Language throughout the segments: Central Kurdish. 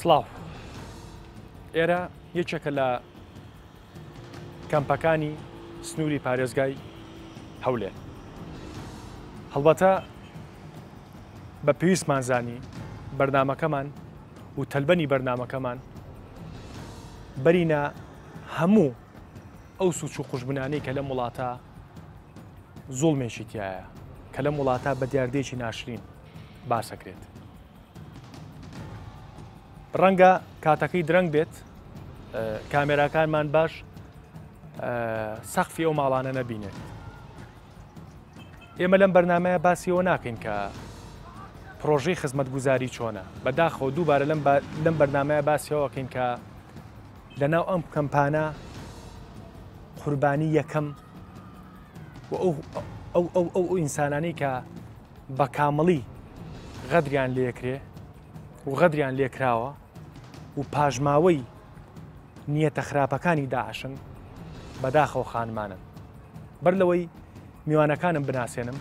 سڵاو. ئێرە یەکێکە لە کەمپەکانی سنووری پارێزگای هەولێر. هەڵبەتە بە پێویستمان زانی بەرنامەکەمان و تەلبەنی بەرنامەکەمان بەرینە هەموو ئەو سوچ و قوژبنانەی کە لەم وڵاتە زوڵمێکی تایە کە لەم وڵاتە بە دیاردەیەکی ناشرین باسەکرێت. ڕەنگە کاتەکەی درەنگ بێت کامێراکانمان باش سەقفی ئەو ماڵانە نەبینێت. ئێمە لەم بەرنمەیە باسیەوە ناکەین کە پرۆژەی خزمەتگوزاری چۆنە بەداخەوە دووبارە لەم لەم بەرنمەیە باسیەوەکەین کە لەناو ئەم کەمپانە قوربانی یەکەم و ئەو ئەو ئەو ئەو ئینسانانەی کە بە کامڵی غەدریان لێکرێ و غەدریان لێکراوە و پاشماوەی نیەتە خراپەکانی داعشن بەداخەوە خانمانن. بەر لەوەی میوانەکانم بناسێنم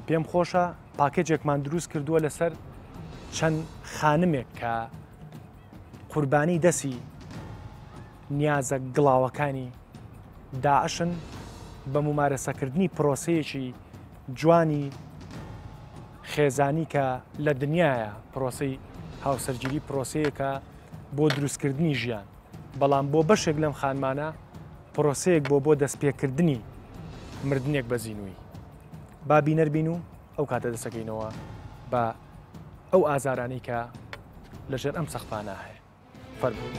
پێم خۆشە پاکێجێکمان دروست کردووە لەسەر چەند خانمێک کە قوربانی دەسی نیازە گڵاوەکانی داعشن بە ممارەسەکردنی پرۆسەیەکی جوانی خێزانی کە لە دنیاە پرۆسەی هاوسەرگیری پرۆسەیەکە بۆ دروستکردنی ژیان، بەڵام بۆ بەشێک لەم خانمانە پرۆسەیەک بۆ بۆ دەستپێکردنی مردنێک بە زینووی. با بینەر بین و ئەو کاتە دەسەکەینەوە بە ئەو ئازارانەی کە لەژێر ئەم سەقفانە هەیە. فەرموو.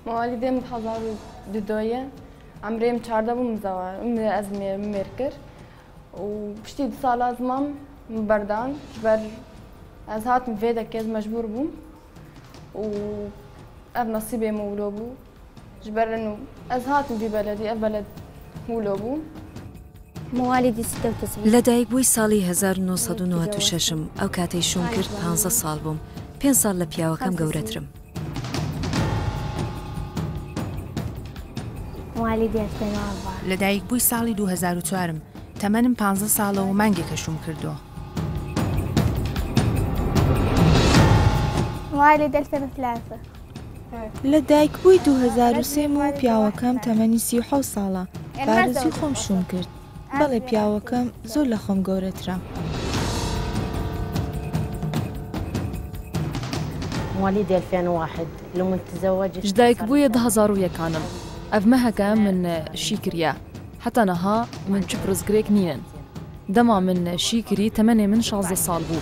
موالیدم 2002 عمرێم 14 بووم زەوا ئەز مێر کرد و پشتی دو ساڵ ئەز مام بەردان ژبەر ئەز هاتم ڤێ دەکێ ئەز مەجبور بووم و ئەv نەسیبێ مە ولۆ بوو ژبەر ئەز هاتم ڤی بەلەدی ئەv بەلەد ولۆ بوو. موالید 96. لەدایکبووی ساڵی 1996 م، ئەو کاتەی شووم کرد پانزە ساڵ بووم، پێنج ساڵ لە پیاوەکەم گەورەترم. موالید 2004. لەدایکبووی ساڵی 2004 م، تەمەنم پانزە ساڵە و مانگێکە شووم کردووە. موالید 2003. لە دایکبووی 2003 م و پیاوەکەم تەمەنی 37 ساڵە، بە ئارەزووی خۆم شووم کرد. بەڵێ پیاوەکەم زۆر لە خۆم گەورەترە. موالید 2001 لمن تزوجت ژدایکبووی 2001 م. ئەڤ مەهەکە من شی کریە. حەتا نەها من چ پرسگرێک نینن. دەما من شی کری تەمەنێ من 16 ساڵ بوو.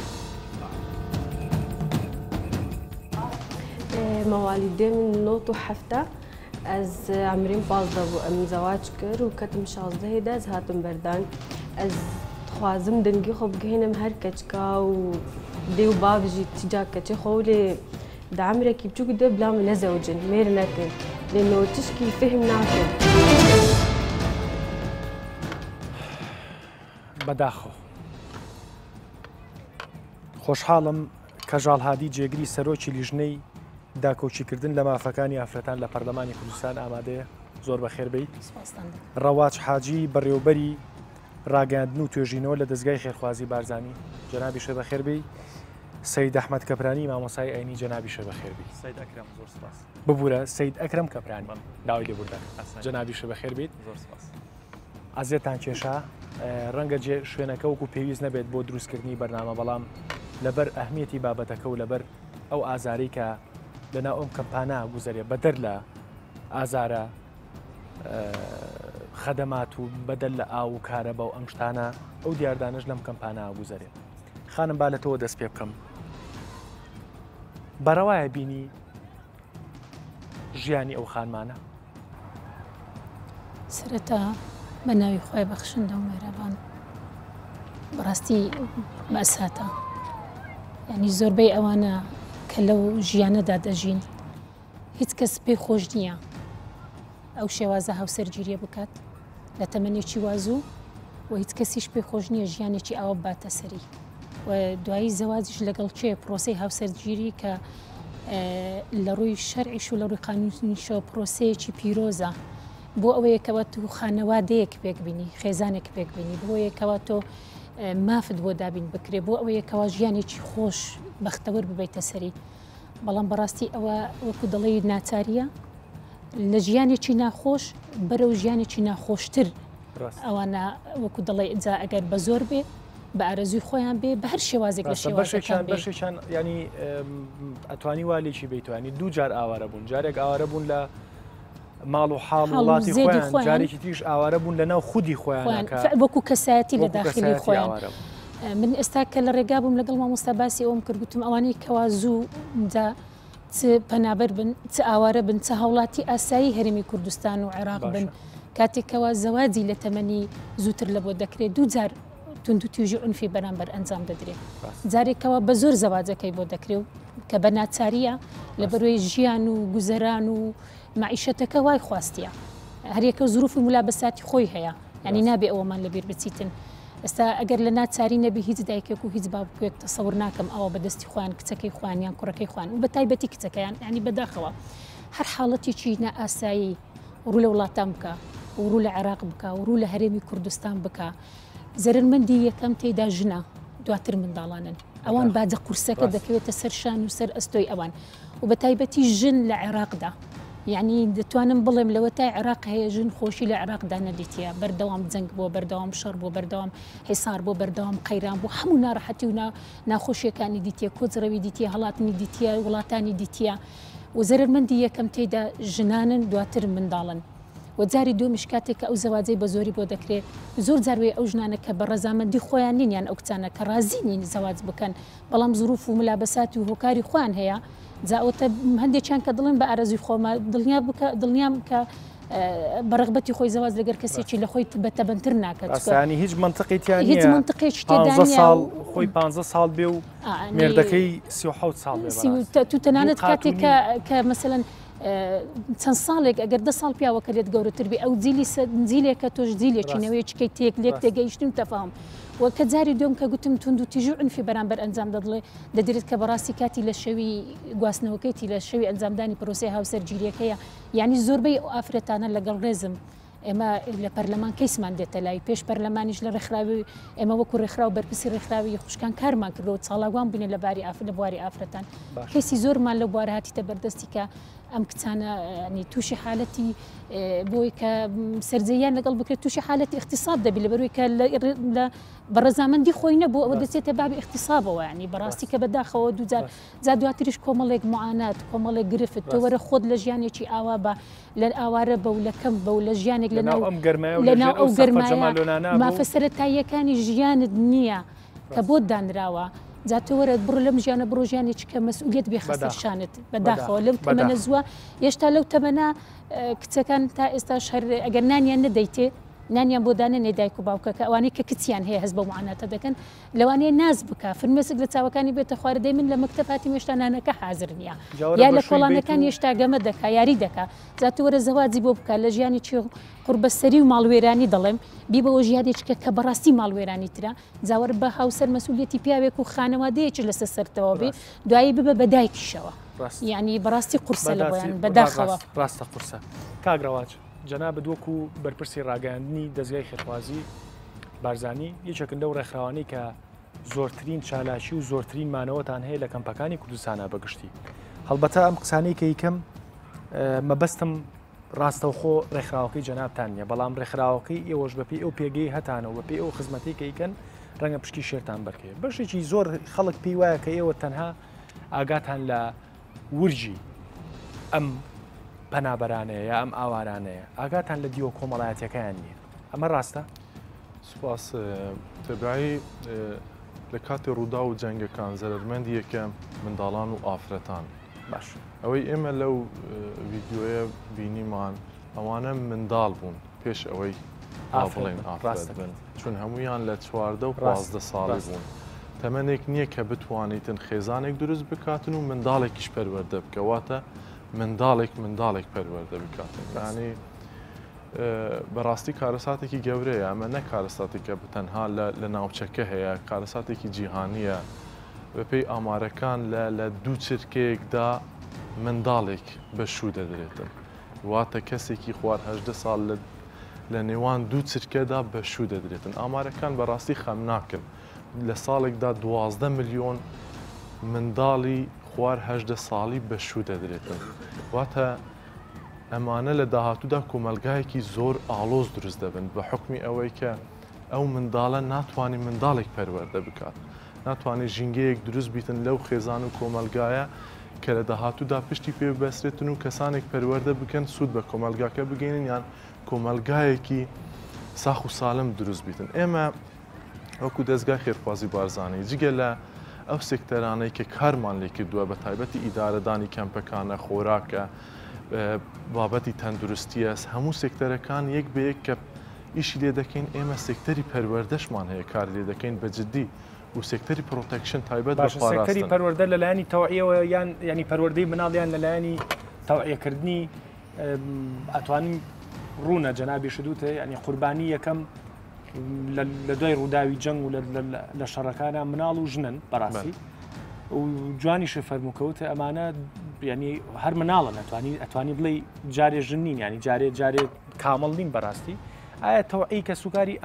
موالیدێ من نۆت و حەفتە ئەز عمریم پازدە بوو ئەم زەواج کرد و کەتم شازدەهێ دە ئەز هاتم بەردان ئەز دخوازم دەنگی خۆ بگەینم هەر کەچکا و دێ و باڤژی تیجا کەچێ خۆ لێ دە عمرێکی بچووک دە بلام نەزەوجن مێر نەکەن لێ نۆتشکی فهم ناکەن. بەداخەوە خۆشحاڵم کەژاڵ هادی جێگری سەرۆکی لیژنەی داکۆکیکردن لە مافەکانی ئافرەتان لە پەرلەمانی کوردستان ئامادەیە زۆر بەخێر بێیت. ڕەواج حاجی بەڕێوبەری ڕاگەیاندن و توێژینەوە لە دەزگای خێرخوازی بارزانی جەنابیشە بەخێر بێی. سەید ئەحمەد کەپرانی مامۆسای ئاینی جەنابیشە بەخێر بێی. سەید ئەکرەم زۆر سپاس. ببورە سەید ئەکرەم کەپرانی داوای لێبوردن جەنابیشە بەخێر بیت. زۆر سپاس. ئەزیەتان کێشا ڕەنگە جێ شوێنەکە وەکو پێویست نەبێت بۆ دروستکردنی بەرنامە بەڵام لەبەر ئەهمیەتی بابەتەکە و لەبەر ئەو ئازارەی کە لەناو ئەم کەمپانە گوزەرێ بەدەر لە ئازارە خەدەمات و بەدەر لە ئاو و کارەبا و ئەم شتانە ئەو دیاردانەش لەم کەمپانە گوزەرێ خانم با لە تۆوە دەست پێ بکەم بەڕەوایە بینی ژیانی ئەو خانمانە سەرەتا بە ناوی خوای بەخشندە و مێرەبان بەڕاستی مەساتە ینی زۆربەی ئەوانە کە لەو ژیانەدا دەژین هیچ کەس پێی خۆش نییە ئەو شێوازە هاوسەرگیریە بکات لە تەمەنێکی وازوو و هیچ کەسیش پێی خۆش نییە ژیانێکی ئاوا بباتە سەری و دوایی زەواجیش لەگەڵ کێ پرۆسەی هاوسەرگیری کە لە ڕووی شەرعیش و لە ڕووی قانونیشەوە پرۆسەیەکی پیرۆزە. بۆ ئەوەیە کەوا تو خانەوادەیەک پێک بینی، خێزانێک پێک بینی، بۆ ئەوەیە کەوا تۆ مافت بۆ دابین بکرێ، بۆ ئەوەیە کەوا ژیانێکی خۆش بەختەوەر ببەیتە سەری. بەڵام بەڕاستی ئەوە وەکو دەڵێی ناچارییە لە ژیانێکی ناخۆش بەرەو ژیانێکی ناخۆشتر ئەوانە وەکو دەڵێ جا ئەگەر بە زۆر بێ بە ئارەزوی خۆیان بێ بە هەر شێوازێک لە شێوازەکان بێ. بەشێکیان ینی ئەتوانی وا لێکی بیتوانی دوو جار ئاوارە بوون جارێک ئاوارە بوون لە ماڵ و حاڵ وڵاتی خۆیان جارێکی تریش ئاوارە بوون لە ناو خودی خۆیان وەکو کەسایەتی لە داخلی خۆیان. من ئێستا کە لە ڕێگا بووم لەگەڵ مامۆستا باسی ئەوم کرد گوتم ئەوانەی کەوا زوو جا چ پەنابەر بن چ ئاوارە بن چ هاوڵاتی ئاسایی هەرێمی کوردستان و عێراق بن کاتێک کەوا زەواجی لە تەمەنی زووتر لە بۆ دەکرێت دوو جار توندوتیژی عونفی بەرامبەر ئەنجام دەدرێت جارێکەوە بە زۆر زەواجەکەی بۆ دەکرێت و کە بە ناچاریە لە بەرۆی ژیان و گوزەران و مەعیشەتەکە وای خواستیە هەریەکە زروف و ملابەساتی خۆی هەیە یعنی نابێ ئەوەمان لەبیر بچیتن ئێستا ئەگەر لە ناچاری نەبی هیچ دایکێک و هیچ باوکێک تەسەور ناکەم ئەوە بە دەستی خۆیان کچەکەی خۆیان یان کوڕەکەی خۆیان و بە تایبەتی کچەکەیان یعنی بەداخەوە هەر حاڵەتێکی نائاسایی ڕوو لە وڵاتان بکە و ڕوو لە عێراق بکە و ڕوو لە هەرێمی کوردستان بکە زەرەرمەندی یەکەم تێیدا ژنە دواتر منداڵانن ئەوان باجە قورسەکە دەکەوێتە سەر شان و سەر ئەستۆی ئەوان و بە تایبەتی ژن لە عێراقدا یعنی دەتوانم بڵێم لەوەتای عێراق هەیە ژن خۆشی لە عێراقدا نەدیتە بەردەوام جەنگ بووە بەردەوام شەڕ بووە بەردەوام حیسار بۆ بەردەوام قەیران بوو هەموو ناڕەحەتی و ناخۆشیەکانی دیتە کۆچڕەوی دیتە هەڵاتنی دیتە وڵاتانی دیتە و زەرەرمەندی یەکەم تێیدا ژنانن دواتر منداڵن و جاری دووەمیش کاتێک کە ئەو زەواجەی بە زۆری بۆ دەکرێ زۆر جار وێ ئەو ژنانە کە بە ڕەزامەندی خۆیان نین یان ئەو کچانە کە ڕازی نین زەواج بکەن بەڵام زروف و ملابەسات و هۆکاری خۆیان هەیە جا ئەوتە هەندێکیان کە دڵێن بە ئارەزوی خۆمە دڵنیا بکە دڵنیام کە بە ڕەغبەتی خۆی زەواج لەگەر کەسێکی لە خۆی بە تەبەنتر ناکات ڕاستانی هیچ منطقی تیا هیچ منطقێکی تێدا نییە ساڵ خۆی 15 ساڵ بێ و مێردەکەی 37 ساڵ بێ تو تەنانەت کاتێک کە کە مەسەلەن چەند ساڵێک ئەگەر دە ساڵ پیاوەکە لێت گەورەتر بێ ئەو جیلی جیلێکە تۆش جیلێکی نەوەیەکەی تێک لێک تێگەیشتن و تەفاهم و کە جاری دوم کە گوتم توند و تیژی و عنفی بەرامبەر ئەنجام دەدڵێ دەدرێت کە بەڕاستی کاتی لە شەوی گواستنەوەکەیتی لە شەوی ئەنجامدانی پرۆسەی هاوسەرگیریەکەیە یعنی زۆربەی ئەو ئافرەتانە لەگەڵ ڕێزم ئێمە لە پەرلەمان کەیسمان دێتە لای پێش پەرلەمانیش لە ڕێکخراوی ئێمە وەکو ڕێکخراو بەرپرسی ڕێکخراوی خوشکان کارمان کردەوە چاڵاوان بووینە لە باری ئاف لە بواری ئافرەتان کەیسی زۆرمان لەو بوارە هاتیتە بەردەستی کە ئەم کچانە ینی تووشی حالەتی بۆی کە سەرجەیان لەگەڵ بکرێت تووشی حالەتی اختصاب دەبی لەبەروی کە لە بە ڕەزامەندی خۆی نەبوو ئەوە دەچێتە بابی اختصابەوە ینی بەڕاستی کە بەداخەوە دووجار جا دواتریش کۆمەڵێک معانات کۆمەڵێک گرفت تۆ وەرە خۆت لە ژیانێکی ئاوا بە لە ئاوارە بە و لە کەمپ بە و لە ژیانێک لە ناو ئەم گەرمایە و لە ناو ئەو ئەو گەرمایە جەمالۆنانە بوو. مافە سەرەتاییەکانی ژیانت نییە کە بۆت دانراوە جا تۆ وەرە بڕۆ لەم ژیانە بڕۆ ژیانێکی کە مەسئولیەت بێخە سەر بەداخ شانت بەداخەوە بەداخ لەو تەمەنە بەداخ. زووە هێشتا لەو تەمەنە کچەکان تا ئێستاش هەر ئەگەر نانیان نەدەیتێ نانیان بۆ دانەنێ دایک و باوکەکە ئەوانەی کە کچیان هەیە هەست بەو معاناتە دەکەن لەوانەیە ناز بکا فرمێسک لە چاوەکانی بێتە خوارێ دەی من لە مەکتەب هاتیم هێشتا نانەکە حازر نییە جا وەرە یا بە لە شووی بەیت کۆڵانەکان و هێشتا گەمە دەکا یاری دەکا جا تۆ وەرە زەواجی بۆ بکە لە ژیانێکی قوڕبەسەری و ماڵوێرانی دەڵێم بیبەوە ژیانێکی کە کە بەڕاستی ماڵوێرانی ترە جا وەرە بە هاوسەر مەسئولیەتی پیاوێک و خانەوادەیەکیش لەسەر سەرتەوە بێ ڕاست. دوایی ببە بە دایکیشەوە ڕاست. یانی بەڕاستی قورسە لە بەداسی بۆیان بەداخەوە. ڕاست ڕاستە قورسە کاک ڕەواج جەنابت وەکو بەرپرسی ڕاگەیاندنی دەزگای خێرخوازی بارزانی یەکێکن لەو ڕێکخراوانەی کە زۆرترین چالاکی و زۆرترین مانەوەتان هەیە لە کەمپەکانی کوردستانە بەگشتی هەڵبەتە ئەم قسانەی کە یکەم مەبەستم ڕاستەوخۆ ڕێکخراوەکەی جەنابتان نییە بەڵام ڕێکخراوەکەی ئێوەش بەپی ئەو پێگەی هەتانەوە بەپی ئەو خزمەتی کە یکەن ڕەنگە پشکی شێرتان بەرکەوێت بەشێکی زۆر خەڵک پێی وایە کە ئێوە تەنها ئاگاتان لە ورجی ئەم پەنابەرانەیە یا ئەم ئاوارانەیە ئاگاتان لە دیوە کۆمەڵایەتەکەیان نییە ئەمە ڕاستە؟ سوپاس. تەبعی لە کاتی ڕووداو و جەنگەکان زەرەرمەندی یەکەم منداڵان و ئافرەتان. باش. ئەوەی ئێمە لەو ڤیدیۆیە بینیمان ئەوانە منداڵ بوون پێش ئەوەی وا بڵێین ئافرەت بن چون هەموویان لە 14 و 15 ساڵی بوون. تەمەنێک نییە کە بتوانیتن خێزانێک دروست بکاتن و منداڵێکیش پەروەردە بکە واتە منداڵێک منداڵێک پەروەردە بکاتن یانی بەڕاستی کارەساتێکی گەورەیە، ئەمە نەک کارەساتێکە تەنها لە ناوچەکە هەیە، کارەساتێکی جیهانییە. بەپێی ئامارەکان لە لە دوو چرکەیەکدا منداڵێک بە شوو دەدرێتن. واتە کەسێکی خوار 18 ساڵ لە لە نێوان دوو چرکەدا بە شوو دەدرێتن. ئامارەکان بەڕاستی خەمناکن. لە ساڵێکدا 12 ملیۆن منداڵی خوار 18 ساڵی بە شوو دەدرێتن. واتە ئەمانە لە داهاتوودا کۆمەڵگایەکی زۆر ئاڵۆز دروست دەبن بە حوکمی ئەوەی کە ئەو منداڵە ناتوانێت منداڵێک پەروەردە بکات، ناتوانێت ژینگەیەک دروست بیتن لەو خێزان و کۆمەڵگایە کە لە داهاتوودا پشتی پێ ببەسترێتن و کەسانێک پەروەردە بکەن سوود بە کۆمەڵگاکە بگەینن یان کۆمەڵگایەکی ساخ و سالم دروست بیتن. ئێمە وەکو دەزگای خێرخوازی بارزانی جگە لە ئەو سێکتەرانەی کە کارمان لێ کردووە بە تایبەتی ئیدارەدانی کەمپەکانە، خۆراکە، بابەتی تەندروستییە، هەموو سێکتەرەکان یەک بە یەک کە ئیشی لێ دەکەین، ئێمە سێکتەری پەروەردەشمان هەیە کار لێ دەکەین بە جدی و سێکتەری protection تایبەت بە باشە سێکتەری پاراستن. پەروەردە لە لایەنی تەوعیەوە یان یانی پەروەردەی مناڵ یان لە لایەنی تەوعیەکردنی ئەتوانم ڕوونە جەنابیشت وتێ یانی قوربانی یەکەم لە دوای ڕووداوی جەنگ و لە شەڕەکانە مناڵ و ژنن بەڕاستی و جوانیشە فەرموکەوتە ئەمانە ینی هەر مناڵە نەتوانی ئەتوانی بڵێ جارێ ژن نین ینی جارێ جارێ کامڵ نین بەڕاستی ئایا تەوعی کە سوکاری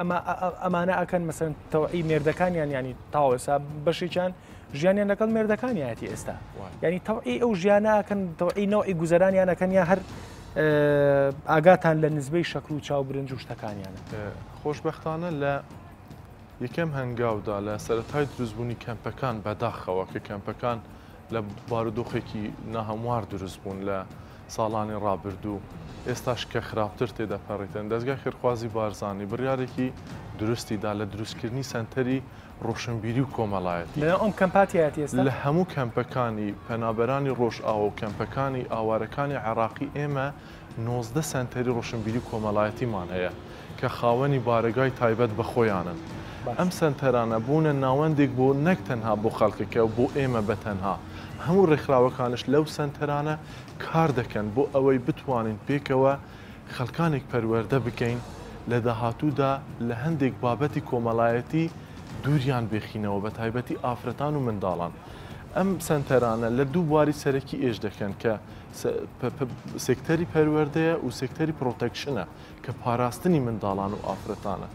ئەمانە ئەکەن مەسەن تەوعی مێردەکانیان ینی تاوەسا بەشێکیان ژیانیان لەگەڵ مێردەکانیەتی ئێستا ینی تەوعی ئەو ژیانەکەن تەوعی نەوەی گوزەرانیانەکەن یا هەر ئاگاتان لە نزبەی شەکر و چا و برنج و شتەکانیانە؟ خۆشبەختانە لە یەکەم هەنگاودا لە سەرەتای دروستبوونی کەمپەکان بەداخەوە کە کەمپەکان لە بارودۆخێکی ناهەموار دروست بوون لە ساڵانی ڕابردوو ئێستاش کە خراپتر تێدەپەڕیتن دەزگای خێرخوازی بارزانی بڕیارێکی دروستی دا لە دروستکردنی سەنتەری ڕۆشنبیری و کۆمەڵایەتی. لەناو ئەم کەمپە تیایەتی ئێستا؟ لە هەموو کەمپەکانی پەنابەرانی ڕۆژئاوا و کەمپەکانی ئاوارەکانی عێراقی ئێمە 19 سەنتەری ڕۆشنبیری و کۆمەڵایەتیمان هەیە کە خاوەنی بارەگای تایبەت بە خۆیانن. ئەم سەنتەرانە بوونە ناوەندێک بۆ نەک تەنها بۆ خەڵکەکە و بۆ ئێمە بە تەنها، هەموو ڕێکخراوەکانش لەو سەنتەرانە کار دەکەن بۆ ئەوەی بتوانین پێکەوە خەڵکانێک پەروەردە بکەین لە داهاتوودا لە هەندێک بابەتی کۆمەڵایەتی دووریان بێخینەوە بە تایبەتی ئافرەتان و منداڵان. ئەم سەنتەرانە لە دوو بواری سەرەکی ئێش دەکەن کە سێکتەری پەروەردەیە و سێکتەری protection ە کە پاراستنی منداڵان و ئافرەتانە.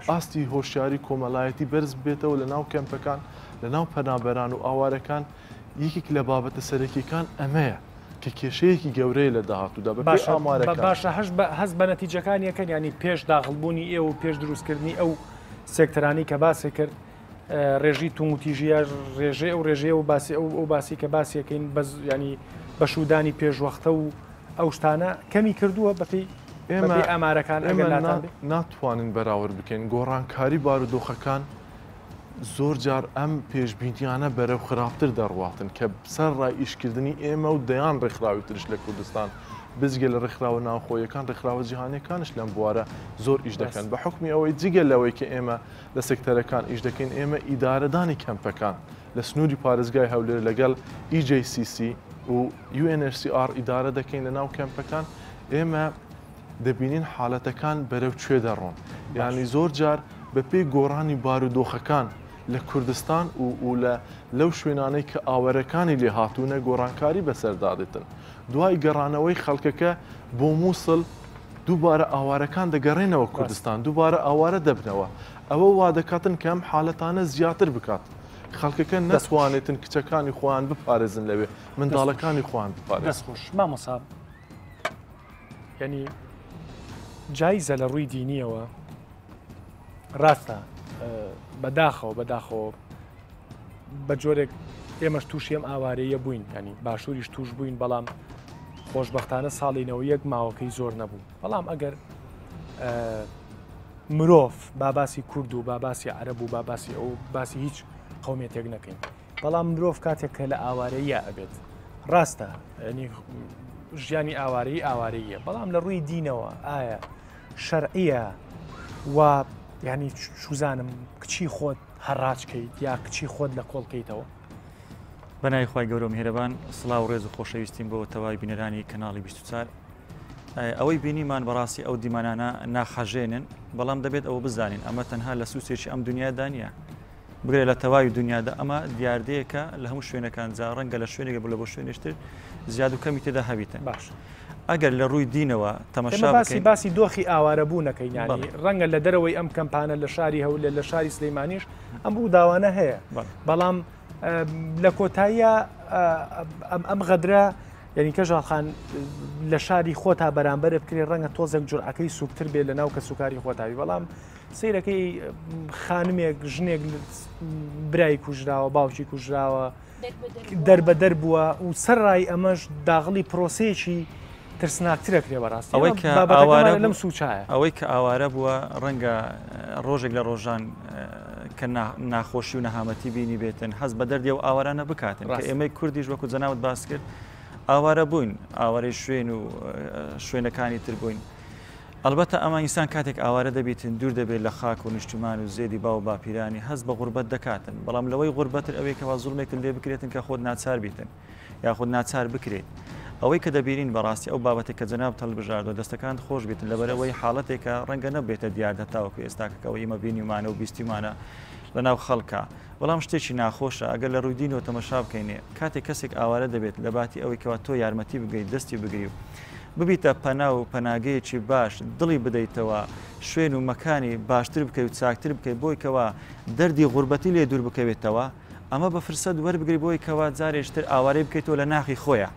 ئاستی هۆشیاری کۆمەڵایەتی بەرز ببێتەوە لە ناو کەمپەکان، لە ناو پەنابەران و ئاوارەکان یەکێک لە بابەتە سەرەکیەکان ئەمەیە. کە کێشەیەکی گەورەیە لە داهاتوودا بەپێی باشە ئامارەکان. باشە هەش بە هەست بە نەتیجەکانی ئەکەن یانی پێش داخڵبوونی ئێوە و پێش دروستکردنی ئەو سێکتەرانەی کە باسی کرد ڕێژی توندوتیژی یا ڕێژەی ئەو ڕێژەیە و باسی ئەو ئەو باسی کە باسی ئەکەین بەس ینی بەشودانی پێشوەختە و ئەو شتانە کەمی کردووە بەپێی ئێمە بەپێی ئامارەکان ئێمە ئەگەر لاتان بێ ناتوانین بەراورد بکەین گۆڕانکاری بارودۆخەکان زۆر جار ئەم پێشبینیانە بەرەو خراپتر دەڕواتن کە سەرڕای ئیشکردنی ئێمە و دەیان ڕێکخراوی ترش لە کوردستان بجگە لە ڕێکخراوە ناوخۆیەکان ڕێکخراوە جیهانیەکانش لەم بوارە زۆر ئیش دەکەن بە حوکمی ئەوەی جگە لەوەی کە ئێمە لە سێکتەرەکان ئیش دەکەین ئێمە ئیدارەدانی کەمپەکان لە سنووری پارێزگای هەولێر لەگەڵ EJCC و UNHCR ئیدارە دەکەین لە ناو کەمپەکان ئێمە دەبینین حالەتەکان بەرەو کوێ دەڕۆن یانی زۆر جار بەپێی گۆڕانی بارودۆخەکان لە کوردستان و و لە لەو شوێنانەی کە ئاوەرەکانی لێ هاتوونە گۆڕانکاری بەسەردا دێتن دوای گەڕانەوەی خەڵکەکە بۆ مووسڵ دووبارە ئاوارەکان دەگەڕێنەوە کوردستان دووبارە ئاوارە دەبنەوە ئەوە وا دەکاتن کە ئەم حالەتانە زیاتر بکات خەڵکەکە نەتوانێتن کچەکانی خۆیان بپارێزن لەوێ منداڵەکانی خۆیان بپارێزن. دەست خۆش مامۆسا. یعنی جایزە لە ڕووی دینیەوە ڕاستە بەداخەوە بەداخەوە بە جۆرێک ئێمەش تووشی ئەم ئاوارەیە بووین ینی باشووریش توش بووین بەڵام خۆشببختانە ساڵینەوە یەک ماوەکەی زۆر نەبوو بەڵام ئەگەر مرۆڤ باباسی کورد و باباسی عرب و باباسی ئەو باسی هیچ قومێتێک نەکەین بەڵام مرۆڤ کاتێک کە لە ئاوارەییا ئەبێت ڕاستە ینی ژیانی ئاوارەیی ئاوارەیە بەڵام لە ڕووی دینەوە ئایا شەرعیە و ینی چوزانم کچی خۆت هەڕاجکەیت یا کچی خۆت لە کۆڵکەیتەوە بەناوی خوای گەورە و میهرەبان سڵاو و ڕێز و خۆشەویستیم بۆ تەواوی بینەرانی کەناڵی 24 ئەوەی بینیمان بەڕاستی ئەو دیمەنانە ناخەژێنن بەڵام دەبێت ئەوە بزانین ئەمە تەنها لە سوچێکی ئەم دنیادا نییە بگرە لە تەواوی دنیادا ئەمە دیاردەیەکە لە هەموو شوێنەکان جا ڕەنگە لە شوێنێک بۆ لە بۆ شوێنێشتر زیاد و کەمی تێدا هەبیتن. باش. ئەگەر لە ڕووی دینەوە تەمەشا باسی باسی دۆخی ئاوارەبوو نەکەین ینی ڕەنگە لە دەرەوەی ئەم کەمپانە لە شاری هەولێر لە شاری سلەیمانیش ئەم ڕووداوانە هەیە بەڵام لە کۆتاییە ئەم غەدرە یعنی کەژاڵ خان لە شاری خۆتا بەرامبەر بکرێ ڕەنگە تۆزێک جورعەکەی سوکتر بێ لە ناو کەسوکاری خۆتاوی بەڵام سیرەکەی خانمێک ژنێک برای کوژراوە باوکی کوژراوە دەربەدەر بووە و سەرڕای ئەمەش داغڵی پرۆسەیەکی ترسناکترە کرێ بەڕاستی ئەوەی کە ئاوارە لەم سوچایە ئەوەی کە ئاوارە بووە ڕەنگە ڕۆژێک لە ڕۆژان کە ناخۆشی و نەهامەتی بینی بێتن حەز بە دەردی و ئاوارانە بکاتن کە ئێمەی کوردیش وەکو جەناوت باس کرد ئاوارە بووین ئاوارەی شوێن و شوێنەکانی تر بووین. ئەڵبەتە ئەمە ئینسان کاتێک ئاوارە دەبیتن دوور دەبێت لە خاک و نیشتیمان و زێدی باو و باپیرانی هەست بە غوربەت دەکاتن بەڵام لەوەی غوربەتر ئەوەی کەوا زوڵمێکت لێ بکرێتن کە خۆت ناچار بیتن یاخود ناچار بکرێیت ئەوەی کە دەبینین بەڕاستی ئەو بابەتێک کە جەنابت هەڵبژاردوە دەستەکانت خۆش بیتن لەبەرئەوەی حاڵەتێکە ڕەنگە نەبێتە دیاردە تاوەکو ئێستاکە کە ئەوەی ئێمە بینیومانە و بیستیومانە لەناو خەڵکا بەڵام شتێکی ناخۆشە ئەگەر لە ڕووی دینەوە تەمەشا بکەینێ کاتێک کەسێک ئاوارە دەبێت لە باتی ئەوەی کەوا تۆ یارمەتی بگەیت دەستی بگری و ببیتە پەنا و پەناگەیەکی باش دڵی بدەیتەوە شوێن و مەکانی باشتر بکەی و چاکتر بکەی بۆی کەوا دەردی غوربەتی لێ دوور بکەوێتەوە ئەمە بە فرسەت وەربگری بۆی کەوا جارێکی تر ئاوارەی بکەیتەوە لە ناخی خۆیا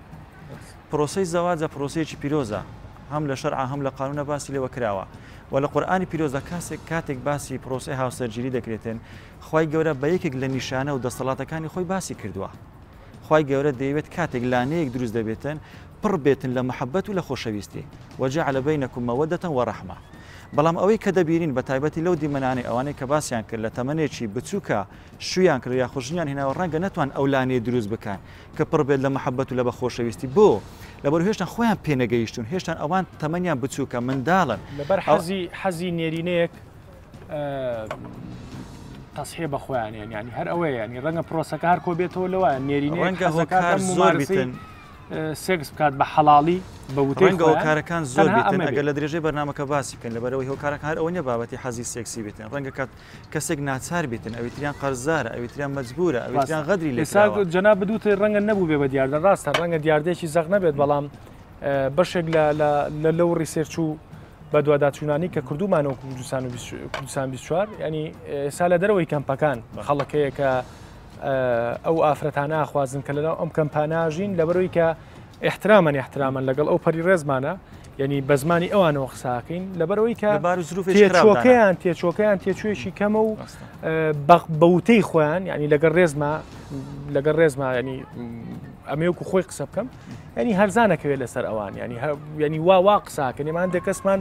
پرۆسەی زەواجە پرۆسەیەکی پیرۆزە هەم لە شەرعا هەم لە قانونە باسی لێوە کراوە و لە قورئانی پیرۆزدا کاسێک کاتێک باسی پرۆسەی هاوسەرگیری دەکرێتن خوای گەورە بە یەکێک لە نیشانە و دەسەڵاتەکانی خۆی باسی کردووە خوای گەورە دەیەوێت کاتێک لانەیەک دروست دەبێتن پڕ بێتن لە محەبەت و لە خۆشەویستی وجعل بینکم مودة ورحمە بەڵام ئەوەی کە دەبینین بە تایبەتی لەو دیمەنانەی ئەوانەی کە باسیان کرد لە تەمەنێکی بچووکە شوویان کرد یاخود ژنیان هێناوە ڕەنگە نەتوان ئەو لانەیە دروست بکەن کە پڕ بێت لە محەبەت و لە بە خۆشەویستی بۆ؟ لەبەر هێشتان خۆیان پێنەگەیشتوون هێشتان ئەوان تەمەنیان بچووکە منداڵن لەبەر حەزی حەزی نێرینەیەک تەسحێ بە خۆیان یان ینی هەر ئەوەیە ینی ڕەنگە پرۆسەکە هەر کۆ بێتەوە لەوە نێرینەیەک ڕەنگە هۆکار زۆر بیتن سێکس بکات بە حەڵاڵی بە وتەی ڕەنگە هۆکارەکان زۆر بیتن ئەگەر لە درێژەی بەرنامەکە باسی بکەن لەبەرەوەی هۆکارەکان هەر ئەوە نیە بابەتی حەزی سێکسی بیتن ڕەنگە کات کەسێک ناچار بیتن ئەویتریان قەرزارە ئەویتریان مەجبورە ئەویتریان غەدری لێ کراوە. جەنابت وتت ڕەنگە نەبووبێ بە دیاردە ڕاستە ڕەنگە دیاردەیەکی زەق نەبێت بەڵام بەشێک لە لەو research و بەدواداچوونانی کە کردومانەوە کوردستان و کوردستان 24 ینی ئێستا لە دەرەوەی کەمپەکان خەڵکەیە کە ئەو ئافرەتانە ئاخوازن کە لەناو ئەم کەمپاناژین لەبەرەوەی کە احترامەن احترامەن لەگەڵ ئەو پەری ڕێزمانە یعنی بە زمانی ئەوانەوە قساکەین لەبەرەوەی کە تێچۆکەیان تێچۆکەیان تێچوویەکی کەمە و بەوتەی خۆیان ینی لەگەڵ ڕێزما لەگەڵ ڕێزما ینی ئەمەیەکو خۆی قسە بکەم ینی هەرزانەکەوێت لەسەر ئەوان ینی ینی وا وا قساکەن ئێمە هەندێک کەسمان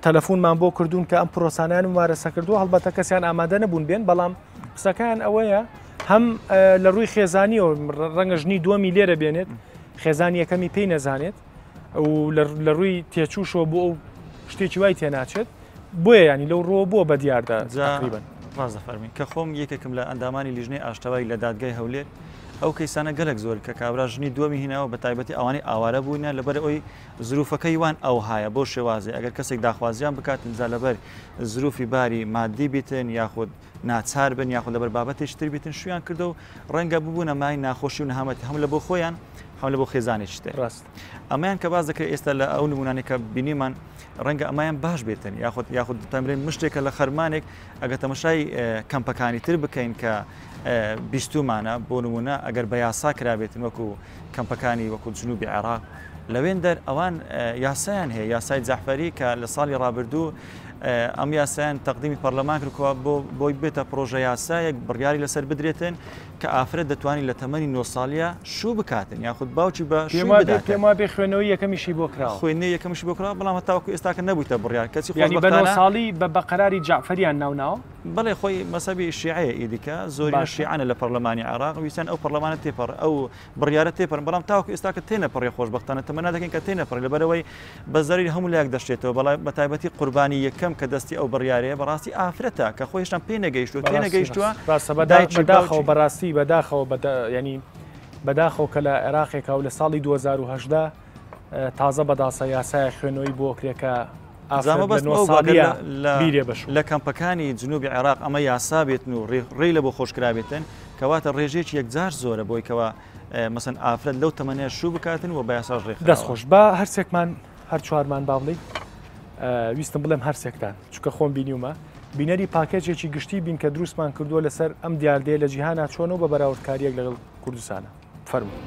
تەلەفۆنمان بۆ کردوون کە ئەم پرۆسانیان ممارەسە کردووە هەڵبەتە کەسیان ئامادە نەبوون بێن بەڵام قسەکان ئەوەیە هەم لە ڕووی خێزانیەوە ڕەنگە ژنی دووەمی لێرە بێنێت خێزانی یەکەمی پێی نەزانێت و لە ڕووی تێچووشەوە بۆ ئەو شتێکی وای تێناچێت بۆیە ینی لەو ڕۆ بۆ بە دیاردا تقریبا ڕاست دەفەرمی کە خۆم یەکێکم لە ئەندامانی لیژنەی ئاشتەوای لە دادگای هەولێر ئەو کەیسانە گەلک زۆر کە کابرا ژنی دووەمی هیناوە بە تایبەتی ئەوانەی ئاوارە بووینە لەبەر ئەوی زروفەکەی وان ئەوهایە بۆ شێوازێ ئەگەر کەسێک داخوازیان بکات جا لەبەر زروفی باری مادی بیتن یاخود ناچار بن یاخود لەبەر بابەتێکی تر بیتن شویان کردە و ڕەنگە ببوونە مای ناخۆشی و نەهامەتی هەم لە بۆ خۆیان هەم لە بۆ خێزانێکی تر ڕاست ئەمەیان کە باس دەکرێت ئێستا لە ئەو نمونانەی کە بینیمان ڕەنگە ئەمایان باش بێتن یاخود یاخود تەمرین مشتێکە لە خەرمانێک ئەگە تەمەشای کەمپەکانی تر بکەین کە بیستومانە بۆ نمونە ئەگەر بە یاسا کرابێتن وەکو کەمپەکانی وەکو جنوبی عێراق لەوێن دەر ئەوان یاسایان هەیە یاسای جەعفەری کە لە ساڵی ڕابردوو ئەم یاسایان تەقدیمی پەرلەمان کرد کەوا بۆ بۆی بێتە پرۆژە یاسایەک بڕیاری لەسەر بدرێتن کە ئافرەت دەتوانانی لە تەمەنی 9 ساڵیە شوو بکاتن یاخود باوکی بە شووی بداتن. پێم وابێ خوێندنەوەی یەکەمیشی بۆ کراوە. خوێندنەوەی یەکەمیشی بۆ کراوە بەڵام هەتاوەکو ئێستاکە نەبوویتە بڕیار کەچی یانی بە 9 خۆشبەختانە ساڵی بە بە قەراری جەعفەریان ناو ناوە؟ بەڵێ خۆی مەزهەبی شیعەیە ئیدیکە زۆرینە باشە. شیعەنە لە پەرلەمانی عێراق ویستیان ئەو پەرلەمانە تێپەڕ ئەو بڕیارە تێپەڕن بەڵام تاوەکو ئێستاکە تێنەپەڕی خۆشبەختانە تەمەنا دەکەین کە تێنەپەڕی لەبەرئەوەی بە زەرەری هەموو لایەک دەشێتەوە بەڵام بە تایبەتی قوربانی یەکەم کە دەستی ئەو بڕیارەیە بەڕاستی ئافرەتە کە خۆی هێشتا پێ نەگەیشتووە تێنەگەیشتووە ڕاستە بەداخەوە بەڕاستی بەداخەوە ینی بەداخەوە کە لە عێراقێکا و لە ساڵی 2010 تازە بەداسە یاسایە خوێنەوەی بۆ کرێکە لە کەمپەکانی جنوبی عێراق ئەمە یاسا بێتن و ڕێی لە بۆ خۆشکرابێتن. کەواتە ڕێژەیەکی یەکجار زۆرە بۆی کەوا مەسەن ئافرەت لەو تەمەنەیە شوو بکاتن و بە یاساش ڕێکخراوە. دەست خۆش با هەرسێکمان هەر چوارمان با بڵێین ویستم بڵێم هەرسێکتان چونکە خۆم بینیومە بینەری پاکێجێکی گشتی بین کە دروستمان کردووە لەسەر ئەم دیاردەیە لە جیهانا چۆنە و بە بەراوردکارییەک لەگەڵ کوردستانە فەرموو.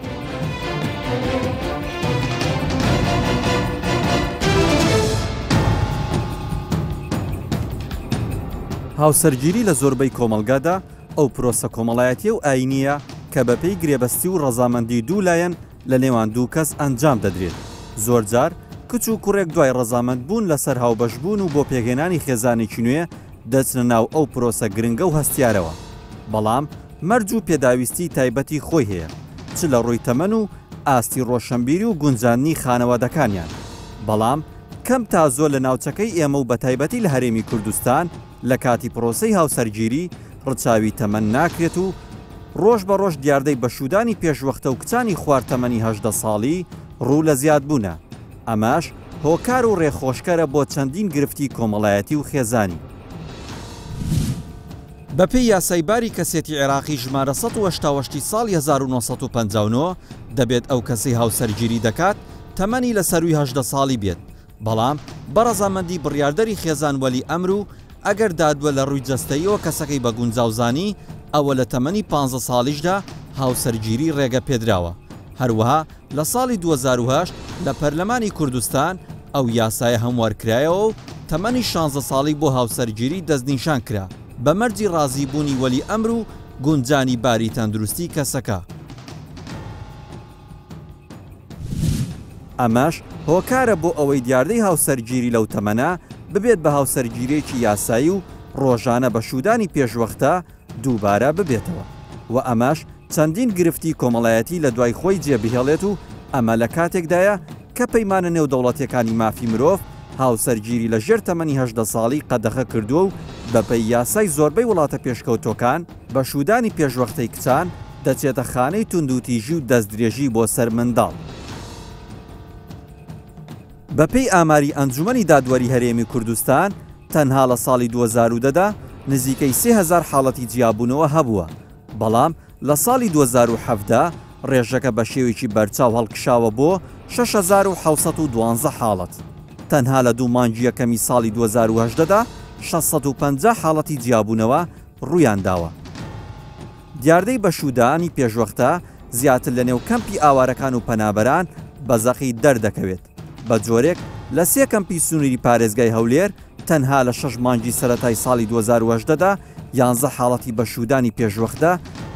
هاوسەرگیری لە زۆربەی کۆمەڵگادا ئەو پرۆسە کۆمەڵایەتیە و ئایینییە کە بەپێی گرێبەستی و ڕەزامەندی دوو لایەن لە نێوان دوو کەس ئەنجام دەدرێت. زۆرجار کچ و کوڕێک دوای ڕەزامەند بوون لەسەر هاوبەش بوون و بۆ پێکهێنانی خێزانێکی نوێ دەچنە ناو ئەو پرۆسە گرنگە و هەستیارەوە. بەڵام مەرج و پێداویستی تایبەتی خۆی هەیە چ لە ڕووی تەمەن و ئاستی ڕۆشەنبیری و گونجاندنی خانەوادەکانیان. بەڵام کەم تا زۆر لە ناوچەکەی ئێمە و بەتایبەتی لە هەرێمی کوردستان لە کاتی پرۆسەی هاوسەرگیری ڕچاوی تەمەن ناکرێت و ڕۆژ بە ڕۆژ دیاردەی بەشوودانی پێشوەختە و کچانی خوار تەمەنی 18 ساڵی ڕوو لە زیادبوونە، ئەمەش هۆکار و ڕێخۆشکەرە بۆ چەندین گرفتی کۆمەڵایەتی و خێزانی. بەپێی یاسای باری کەسێتی عێراقی ژمارە 188 ی ساڵی 1959 دەبێت ئەو کەسەی هاوسەرگیری دەکات تەمەنی لە سەرووی 18 ساڵی بێت، بەڵام بە ڕەزامەندی بڕیاردەری خێزان وەلی ئەمر و ئەگەر دادوە لە ڕووی جەستەییەوە کەسەکەی بە گونجاو زانی ئەوە لە تەمەنی پانزە ساڵیشدا هاوسەرگیری ڕێگە پێدراوە هەروەها لە ساڵی 2008 لە پەرلەمانی کوردستان ئەو یاسایە هەموارکرایەوە و تەمەنی شانزە ساڵی بۆ هاوسەرگیری دەستنیشان کرا بە مەرجی ڕازیبوونی وەلی ئەمر و گونجانی باری تەندروستی کەسەکە. ئەمەش هۆکارە بۆ ئەوەی دیاردەی هاوسەرگیری لەو تەمەنە ببێت بە هاوسەرگیرییەکی یاسایی و ڕۆژانە بە شوودانی پێشوەختە دووبارە ببێتەوە و ئەمەش چەندین گرفتی کۆمەڵایەتی لە دوای خۆی جێ بهێڵێت و ئەمە لە کاتێکدایە کە پەیمانە نێودەوڵەتیەکانی مافی مرۆڤ هاوسەرگیری لە ژێر تەمەنی 18 ساڵی قەدەخە کردووە و بەپێی یاسای زۆربەی وڵاتە پێشکەوتووەکان بە شوودانی پێشوەختەی کچان دەچێتە خانەی توندوتیژی و دەستدرێژی بۆ سەر منداڵ. بەپێی ئاماری ئەنجومەنی دادوەری هەرێمی کوردستان، تەنها لە ساڵی 2010 دا نزیکەی 3000 حاڵەتی جیابوونەوە هەبووە، بەڵام لە ساڵی 2017 ڕێژەکە بە شێوەیەکی بەرچاو هەڵکشاوە بۆ 6712 حاڵەت. تەنها لە دوو مانگی یەکەمی ساڵی 2018 دا 650 حاڵەتی جیابوونەوە ڕوویانداوە. دیاردەی بەشوودانی پێشوەختە زیاتر لەنێو کەمپی ئاوارەکان و پەنابەران بە زەقی دەردەکەوێت، بە جۆرێک لە سێ کەمپی سنووری پارێزگای هەولێر تەنها لە شەش مانگی سەرەتای ساڵی 2018 دا یانزە حاڵەتی بەشوودانی پێشوەختە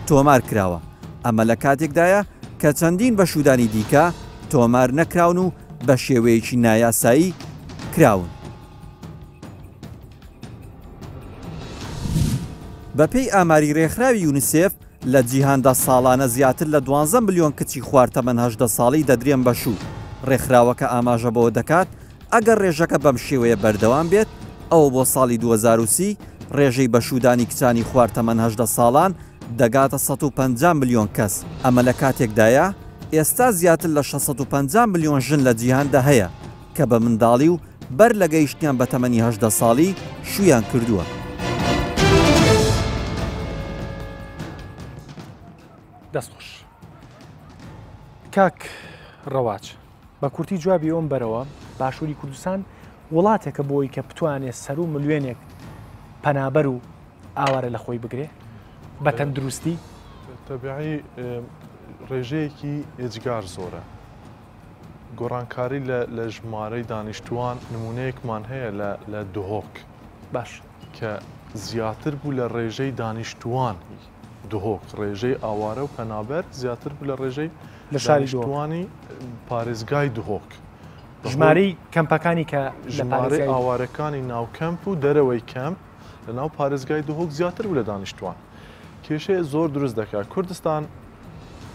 تۆمار کراوە، ئەمە لە کاتێکدایە کە چەندین بەشوودانی دیکە تۆمار نەکراون و بە شێوەیەکی نایاسایی کراون. بەپێی ئاماری رێکخراوی یونیسێف، لە جیهاندا ساڵانە زیاتر لە دوانزە ملیۆن کچی خوار تەمەن 18 ساڵی دەدرێن بە شوو، رێکخراوەکە ئاماژە بەوە دەکات، ئەگەر رێژەکە بەمشێوەیە بەردەوام بێت، ئەوە بۆ ساڵی 2030 رێژەی بەشوودانی کچانی خوار تەمەن 18 ساڵان دەگاتە 150 ملیۆن کەس، ئەمە لە کاتێکدایە ئێستا زیاتر لە 650 ملیۆن ژن لە جیهاندا هەیە کە بە منداڵی و بەر لە گەیشتنیان بە تەمەنی 18 ساڵی شوویان کردووە. دەست خۆش کاک ڕەواج بە کورتی جوابی ئەوم بەرەوە باشووری کوردستان وڵاتێکە بۆی کە بتوانێت سەر و ملیۆنێک پەنابەر و ئاوارە لە خۆی بگرێ بە تەندروستی تەبیعی ڕێژەیەکی ئێجگار زۆرە گۆڕانکاری لە لە ژمارەی دانیشتووان نموونەیەکمان هەیە لە لە دهۆک باش کە زیاتر بوو لە ڕێژەی دانیشتووان دهۆک ڕێژەی ئاوارە و پەنابەر زیاتر بوو لە ڕێژەی لە شاری دهۆک دانیشتووانی پارێزگای دهۆک ژمارەی کەمپەکانی کە لە ژمارەی پارێزگای ئاوارەکانی ناو کەمپ و دەرەوەی کەمپ لە ناو پارێزگای دهۆک زیاتر بوو لە دانیشتووان کێشەیە زۆر دروست دەکات کوردستان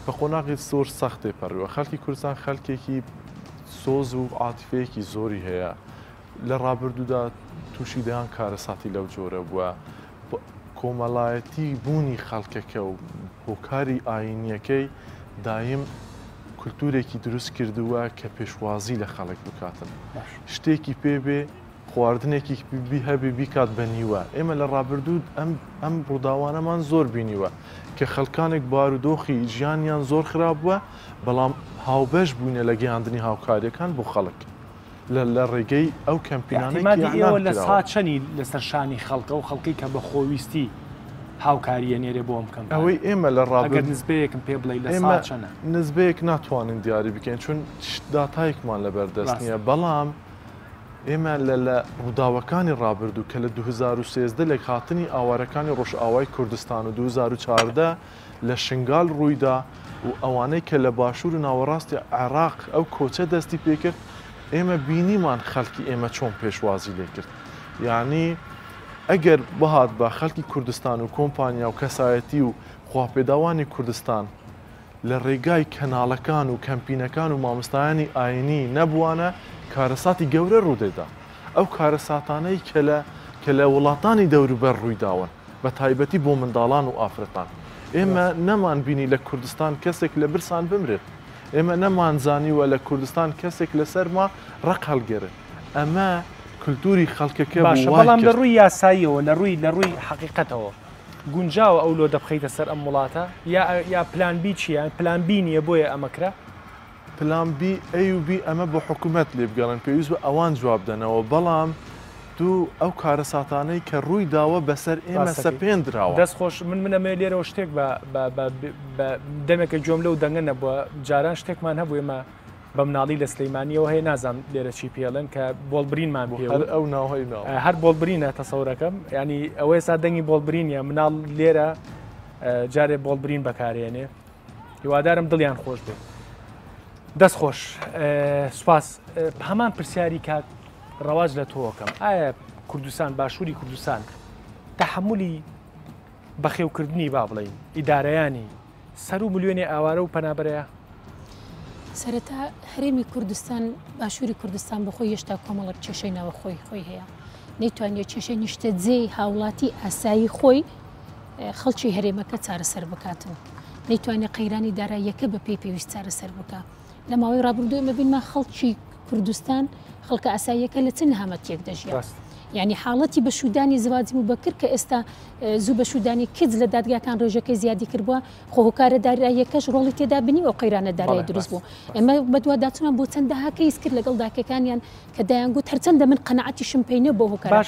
بە قۆناغی زۆر سەخت تێپەڕیوە، خەڵکی کوردستان خەلکێکی سۆز و عاتیفەیەکی زۆری هەیە، لە ڕابردوودا تووشی دەیان کارەساتی لەو جۆرە بووە، کۆمەڵایەتی بوونی خەڵکەکە و هۆکاری ئایینیەکەی دایم کولتوورێکی دروست کردووە کە پێشوازی لە خەڵک بکاتن، شتێکی پێ بێ. خواردنێکی هەبێ بیکات بە نیوە. ئێمە لە ڕابردوو ئەم ئەم ڕووداوانەمان زۆر بینیوە کە خەڵکانێک بارودۆخی ژیانیان زۆر خراپ بووە بەڵام هاوبەش بووینە لە گەیاندنی هاوکارییەکان بۆ خەڵک لە لە ڕێگەی ئەو کەمپینانەی کە ئیعتیمادی ئیعلان ئێوە لە کراوە. سا چەنی لەسەر شانی خەڵکە و خەڵکی کە بە خۆویستی هاوکارییە نێرێ بۆ ئەم کەمپانە؟ ئەوەی ئێمە لە ئەگەر ڕابرد نسبەیەکم پێ بڵێی لە سا ئێمە چەنە؟ نسبەیەک ناتوانین دیاری بکەین چون داتایەکمان لەبەر دەست ڕاستە. نییە بەڵام ئێمە لە لە ڕووداوەکانی ڕابردوو کە لە 2013 لە هاتنی ئاوارەکانی ڕۆژئاوای کوردستان و 2014 لە شنگال ڕوویدا و ئەوانەی کە لە باشوور و ناوەڕاستی عێراق ئەو کۆچە دەستی پێکرد ئێمە بینیمان خەڵکی ئێمە چۆن پێشوازی لێکرد یانی ئەگەر بهاتبا خەڵکی کوردستان و کۆمپانیا و کەسایەتی و خواپێداوانی کوردستان لە ڕێگای کەناڵەکان و کەمپینەکان و مامۆستایانی ئاینی نەبوانە کارەساتی گەورە ڕوودەدا. ئەو کارەساتانەی کە لە کە لە وڵاتانی دەوروبەر ڕوویداون بە تایبەتی بۆ منداڵان و ئافرەتان. ئێمە نەمان بینی لە کوردستان کەسێک لە برسان بمرێت. ئێمە نەمانزانیوە لە کوردستان کەسێک لە سەرما ڕق هەڵگێرێت. ئەمە کلتوری خەڵکەکە بوو باشە وای بەڵام لە کرد. ڕووی یاساییەوە لە ڕووی لە ڕووی حەقیقەتەوە گونجاوە ئەو لۆدە بخەیتە سەر ئەم وڵاتە یا یا پلان بی چیە یان پلان بی نیە بۆیە ئەمە کرا؟ پلان بی ئەی و بی ئەمە بۆ حکومەت لێ بگەڕێن پێویست بە ئەوان جواب دەنەوە بەڵام دوو ئەو کارەساتانەی کە ڕووی داوە بەسەر ئێمە ڕاستەکەی. سەپێندراوە. دەست خۆش من من ئەمەوێ لێرەوە شتێک بە بە بە بە دەمێکە گوێم لەو دەنگە نەبووە جاران شتێکمان هەبوو ئێمە بە مناڵی لە سلەیمانیەوە هەیە نازانم لێرە چی پێڵێن کە بۆڵبرینمان پێ هەر ئەو ناوەی ناوە. هەر بۆڵبرینە تەسەورەکەم ینی ئەوە ئێستا دەنگی بۆڵبرینە مناڵ لێرە جارێ بۆڵبرین بەکارێنێ هیوادارم دڵیان خۆش بێت دەست خۆش سوپاس هەمان پرسیاری کاک ڕەواج لە تۆکەم ئایا کوردستان باشووری کوردستان تحملی بەخێوکردنی با بڵین ئیدارەیانی سەروو ملیۆنێ ئاوارە و پەنابەرەیە؟ سەرەتا هەرێمی کوردستان، باشووری کوردستان بەخۆی هێشتا کۆمەڵێک کێشەی ناوەخۆی خۆی هەیە. نەیتوانیوە کێشەی نیشتەجێی هاوڵاتی ئاسایی خۆی خەڵکی هەرێمەکە چارەسەر بکاتن. نەیتوانێ قەیرانی داراییەکە بە پێی پێویست چارەسەر بکا. لە ماوەی ڕابردوو ئێمە بینمان خەڵکی کوردستان خەڵکە ئاساییەکە لە چ نەهامەتیەک دەژیا. یعنی حاڵەتی بەشودانی زواجی موبەکر کە ئێستا زوو بەشودانی کچ لە دادگاکان ڕێژەکەی زیادی کردبووە خۆ هۆکارە داراییەکەش ڕۆڵی تێدا بنی ئەو قەیرانە دارایی دروست بوو ئێمە بەدواداچوونمان بۆ چەندەها کەیس کرد لەگەڵ داکەکانیان کە دەیانگوت هەرچەندە من قەناعەتیشم پێی نەبوو بەو هۆکارە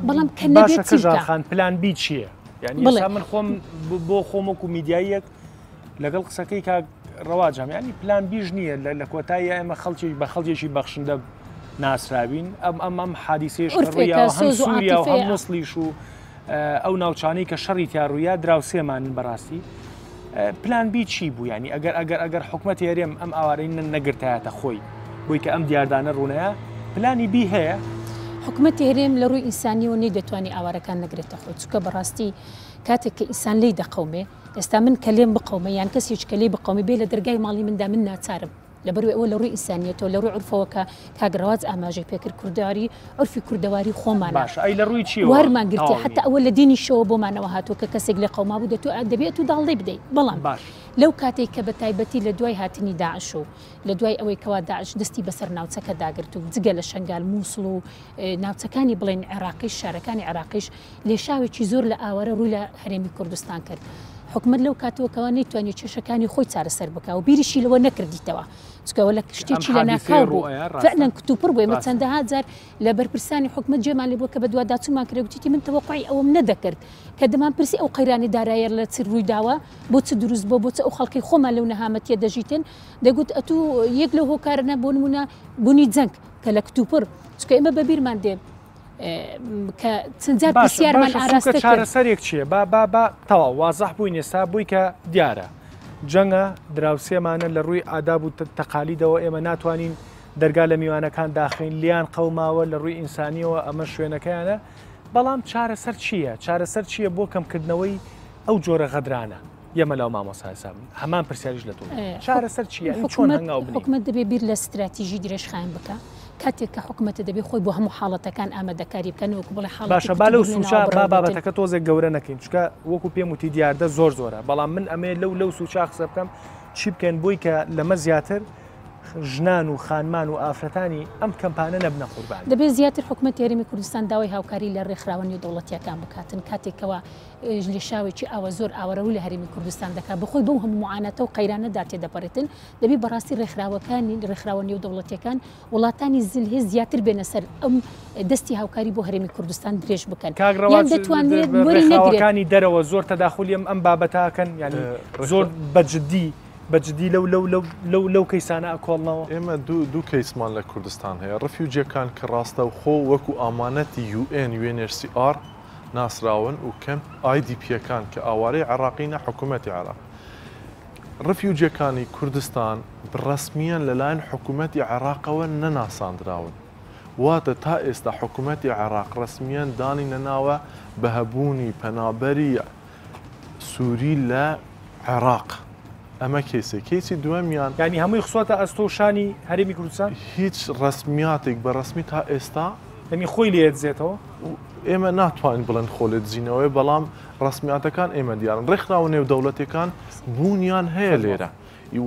بەڵام کە نەبێت چی بکا؟ خان پلان بی چییە؟ یعنی ئێستا من خۆم بۆ خۆم وەکو میدیاییەک لەگەڵ قسەکەی کاک ڕەواجام یعنی پلان بیش نییە لە کۆتایی ئێمە خەڵکی بە خەڵکێکی بەخشندە ناسراوین ئەم ئەم ئەم حادیسەیش کە ڕوویاوە هەم سووریا و هەم موسڵیش و ئەو ناوچانەی کە شەڕی تیا ڕوویا دراوسێمانن بەڕاستی پلان بی چی بوو ینی ئەگەر ئەگەر ئەگەر حکومەتی هەرێم ئەم ئاوارەی نەگرتایەتە خۆی بۆی کە ئەم دیاردانە ڕوونەیە پلانی بی هەیە؟ حکومەتی هەرێم لە ڕووی ئینسانیەوە نەیدەتوانی ئاوارەکان نەگرێتە خۆی چونکە بەڕاستی کاتێک کە ئینسان لێی دەقەومێ ئێستا من کە لێم بقەومێ یان کەسێکی کە لێی بقەومێ بێ لە دەرگای ماڵی مندا من ناچارم لەبەروی ئەوە لە ڕووی ئینسانیەتەوە لە ڕووی عورفەوە کە کاک ڕەواج ئاماژەی پێکرد کوردەواری عورفی کوردەواری خۆمانە باشە ئەی لە ڕووی چیەوە وارمان گرتیە تەواو حەتا نییە؟ ئەوە لە دینیشەوە بۆمانەوە هاتووە کە کەسێک لێ قەومابوو دەتوو دەبێ ئەتوو داڵدەی بدەی بەڵام باش. لەو کاتەی کە بە تایبەتی لە دوای هاتنی داعش و لە دوای ئەوەی کەوا داعش دەستی بەسەر ناوچەکە داگرت و جگە لە شەنگال مووسڵ و ناوچەکانی بڵێن عێراقیش شارەکانی عێراقیش لێشاوێکی زۆر لە ئاوارە ڕووی لە هەرێمی کوردستان کرد. حکومەت لەو کاتەوە کەوا نەیتوانی کێشەکانی خۆی چارەسەر بکا و بیریشی لەوە نەکردیتەوە چونکە ئەوە لە شتێکی لە ناکاو بوو فعلا کتوپڕ بوو ئێمە چەندەها جار لە بەرپرسانی حکومەت جێمان لێ بووە کە بەدواداچوونمان کرد گوتیتی من تەوەقوعی ئەوەم نەدەکرد کە دەمان پرسی ئەو قەیرانی دارایە لە چ ڕووی داوە بۆ چ دروست بووە بۆ چ ئەو خەڵکەی خۆمان لەو نەهامەتیە دەژیتن دەگوت ئەتوو یەک لەو هۆکارانە بۆ نمونە بوونی جەنگ کە لە کتوپڕ چونکە ئێمە بەبیرمان دێ کە چەند جار باشە پرسیارمان باشە سوکە ئاراستە کرد. چارەسەرێک چییە با با با تەواو وازح بووین ئێستا بووی کە دیارە جەنگە دراوسێمانە لە ڕووی ئاداب و تەقالیدەوە ئێمە ناتوانین دەرگا لە میوانەکان داخین لیان قەوماوە لە ڕووی ئینسانیەوە ئەمە شوێنەکەیانە بەڵام چارەسەر چییە چارەسەر چییە بۆ کەمکردنەوەی ئەو جۆرە غەدرانە یەمە لاو مامۆستا حساب هەمان پرسیاریش لە تۆ چارەسەر چییە چۆن هەنگاو بنێین؟ حکومەت دەبێ بیر لە ستراتیژی درێژخایەن بکا کاتێک کە حکومەتە دەبێ خۆی بۆ هەموو حاڵەتەکان ئامادەکاری بکا نەوەکو بڵێ حاڵەتی باشە با لەو کوتوبڕ سوچە لەناوە با بڕاو بێتن. بابەتەکە تۆزێک گەورە نەکەین چونکە وەکو پێم وتی دیاردە زۆر زۆرە بەڵام من ئەمەیە لەو لەو سوچە قسە بکەم چی بکەین بۆی کە لەمە زیاتر ژنان و خانمان و ئافرەتانی ئەم کەمپانە نەبنە قوربانی. دەبێت زیاتر حکومەتی هەرێمی کوردستان داوای هاوکاری لە رێکخراوە نێودەوڵەتییەکان بکاتن کاتێک کەوا لێشاوێکی ئاوا زۆر ئاوەرەوو لە هەرێمی کوردستان دەکات بەخۆی بەو هەموو معاناتە و قەیرانەدا تێدەپەڕێتن دەبێت بەڕاستی رێکخراوەکانی رێکخراوە نێودەوڵەتییەکان وڵاتانی زلهێز زیاتر بێنە سەر ئەم دەستی هاوکاری بۆ هەرێمی کوردستان درێژ بکەن کاک یان ڕەواج دەتوانرێت وەری نەگرێت. ڕێکخراوەکانی دەرەوە زۆر تەداخولی ئەم ئەم بابەتە ئەکەن یانی زۆر بە جدی بە جدی لەو لەو لەو لەو لەو کەیسانە ئەکۆڵنەوە؟ ئێمە دوو دوو کەیسمان لە کوردستان هەیە refugee ەکان کە ڕاستەوخۆ وەکو ئامانەتی UN UNHCR ناسراون و کەمپ IDP یەکان کە ئاوارەی عێڕاقینە حکوومەتی عێراق refugee ەکانی کوردستان ڕەسمییەن لەلایەن حکوومەتی عێراقەوە نەناساندراون. واتە تا ئێستا حکوومەتی عێراق ڕەسمییەن دانی نەناوە بە هەبوونی پەنابەری سووری لە عێراق. ئەمە کەیسێک. کەیسی دووەمیان. یانی هەمووی خستووەتە ئەستۆ و شانی هەرێمی کوردستان؟ هیچ ڕەسمیاتێک بە ڕەسمی تا ئێستا. یانی خۆی لێ ئەدزێتەوە؟ ئێمە ناتوانین بڵێن خۆ لێ دزینەوەیە، بەڵام ڕەسمیاتەکان ئێمە دیارن. ڕێکخراوە نێودەوڵەتیەکان بوونیان هەیە لێرە.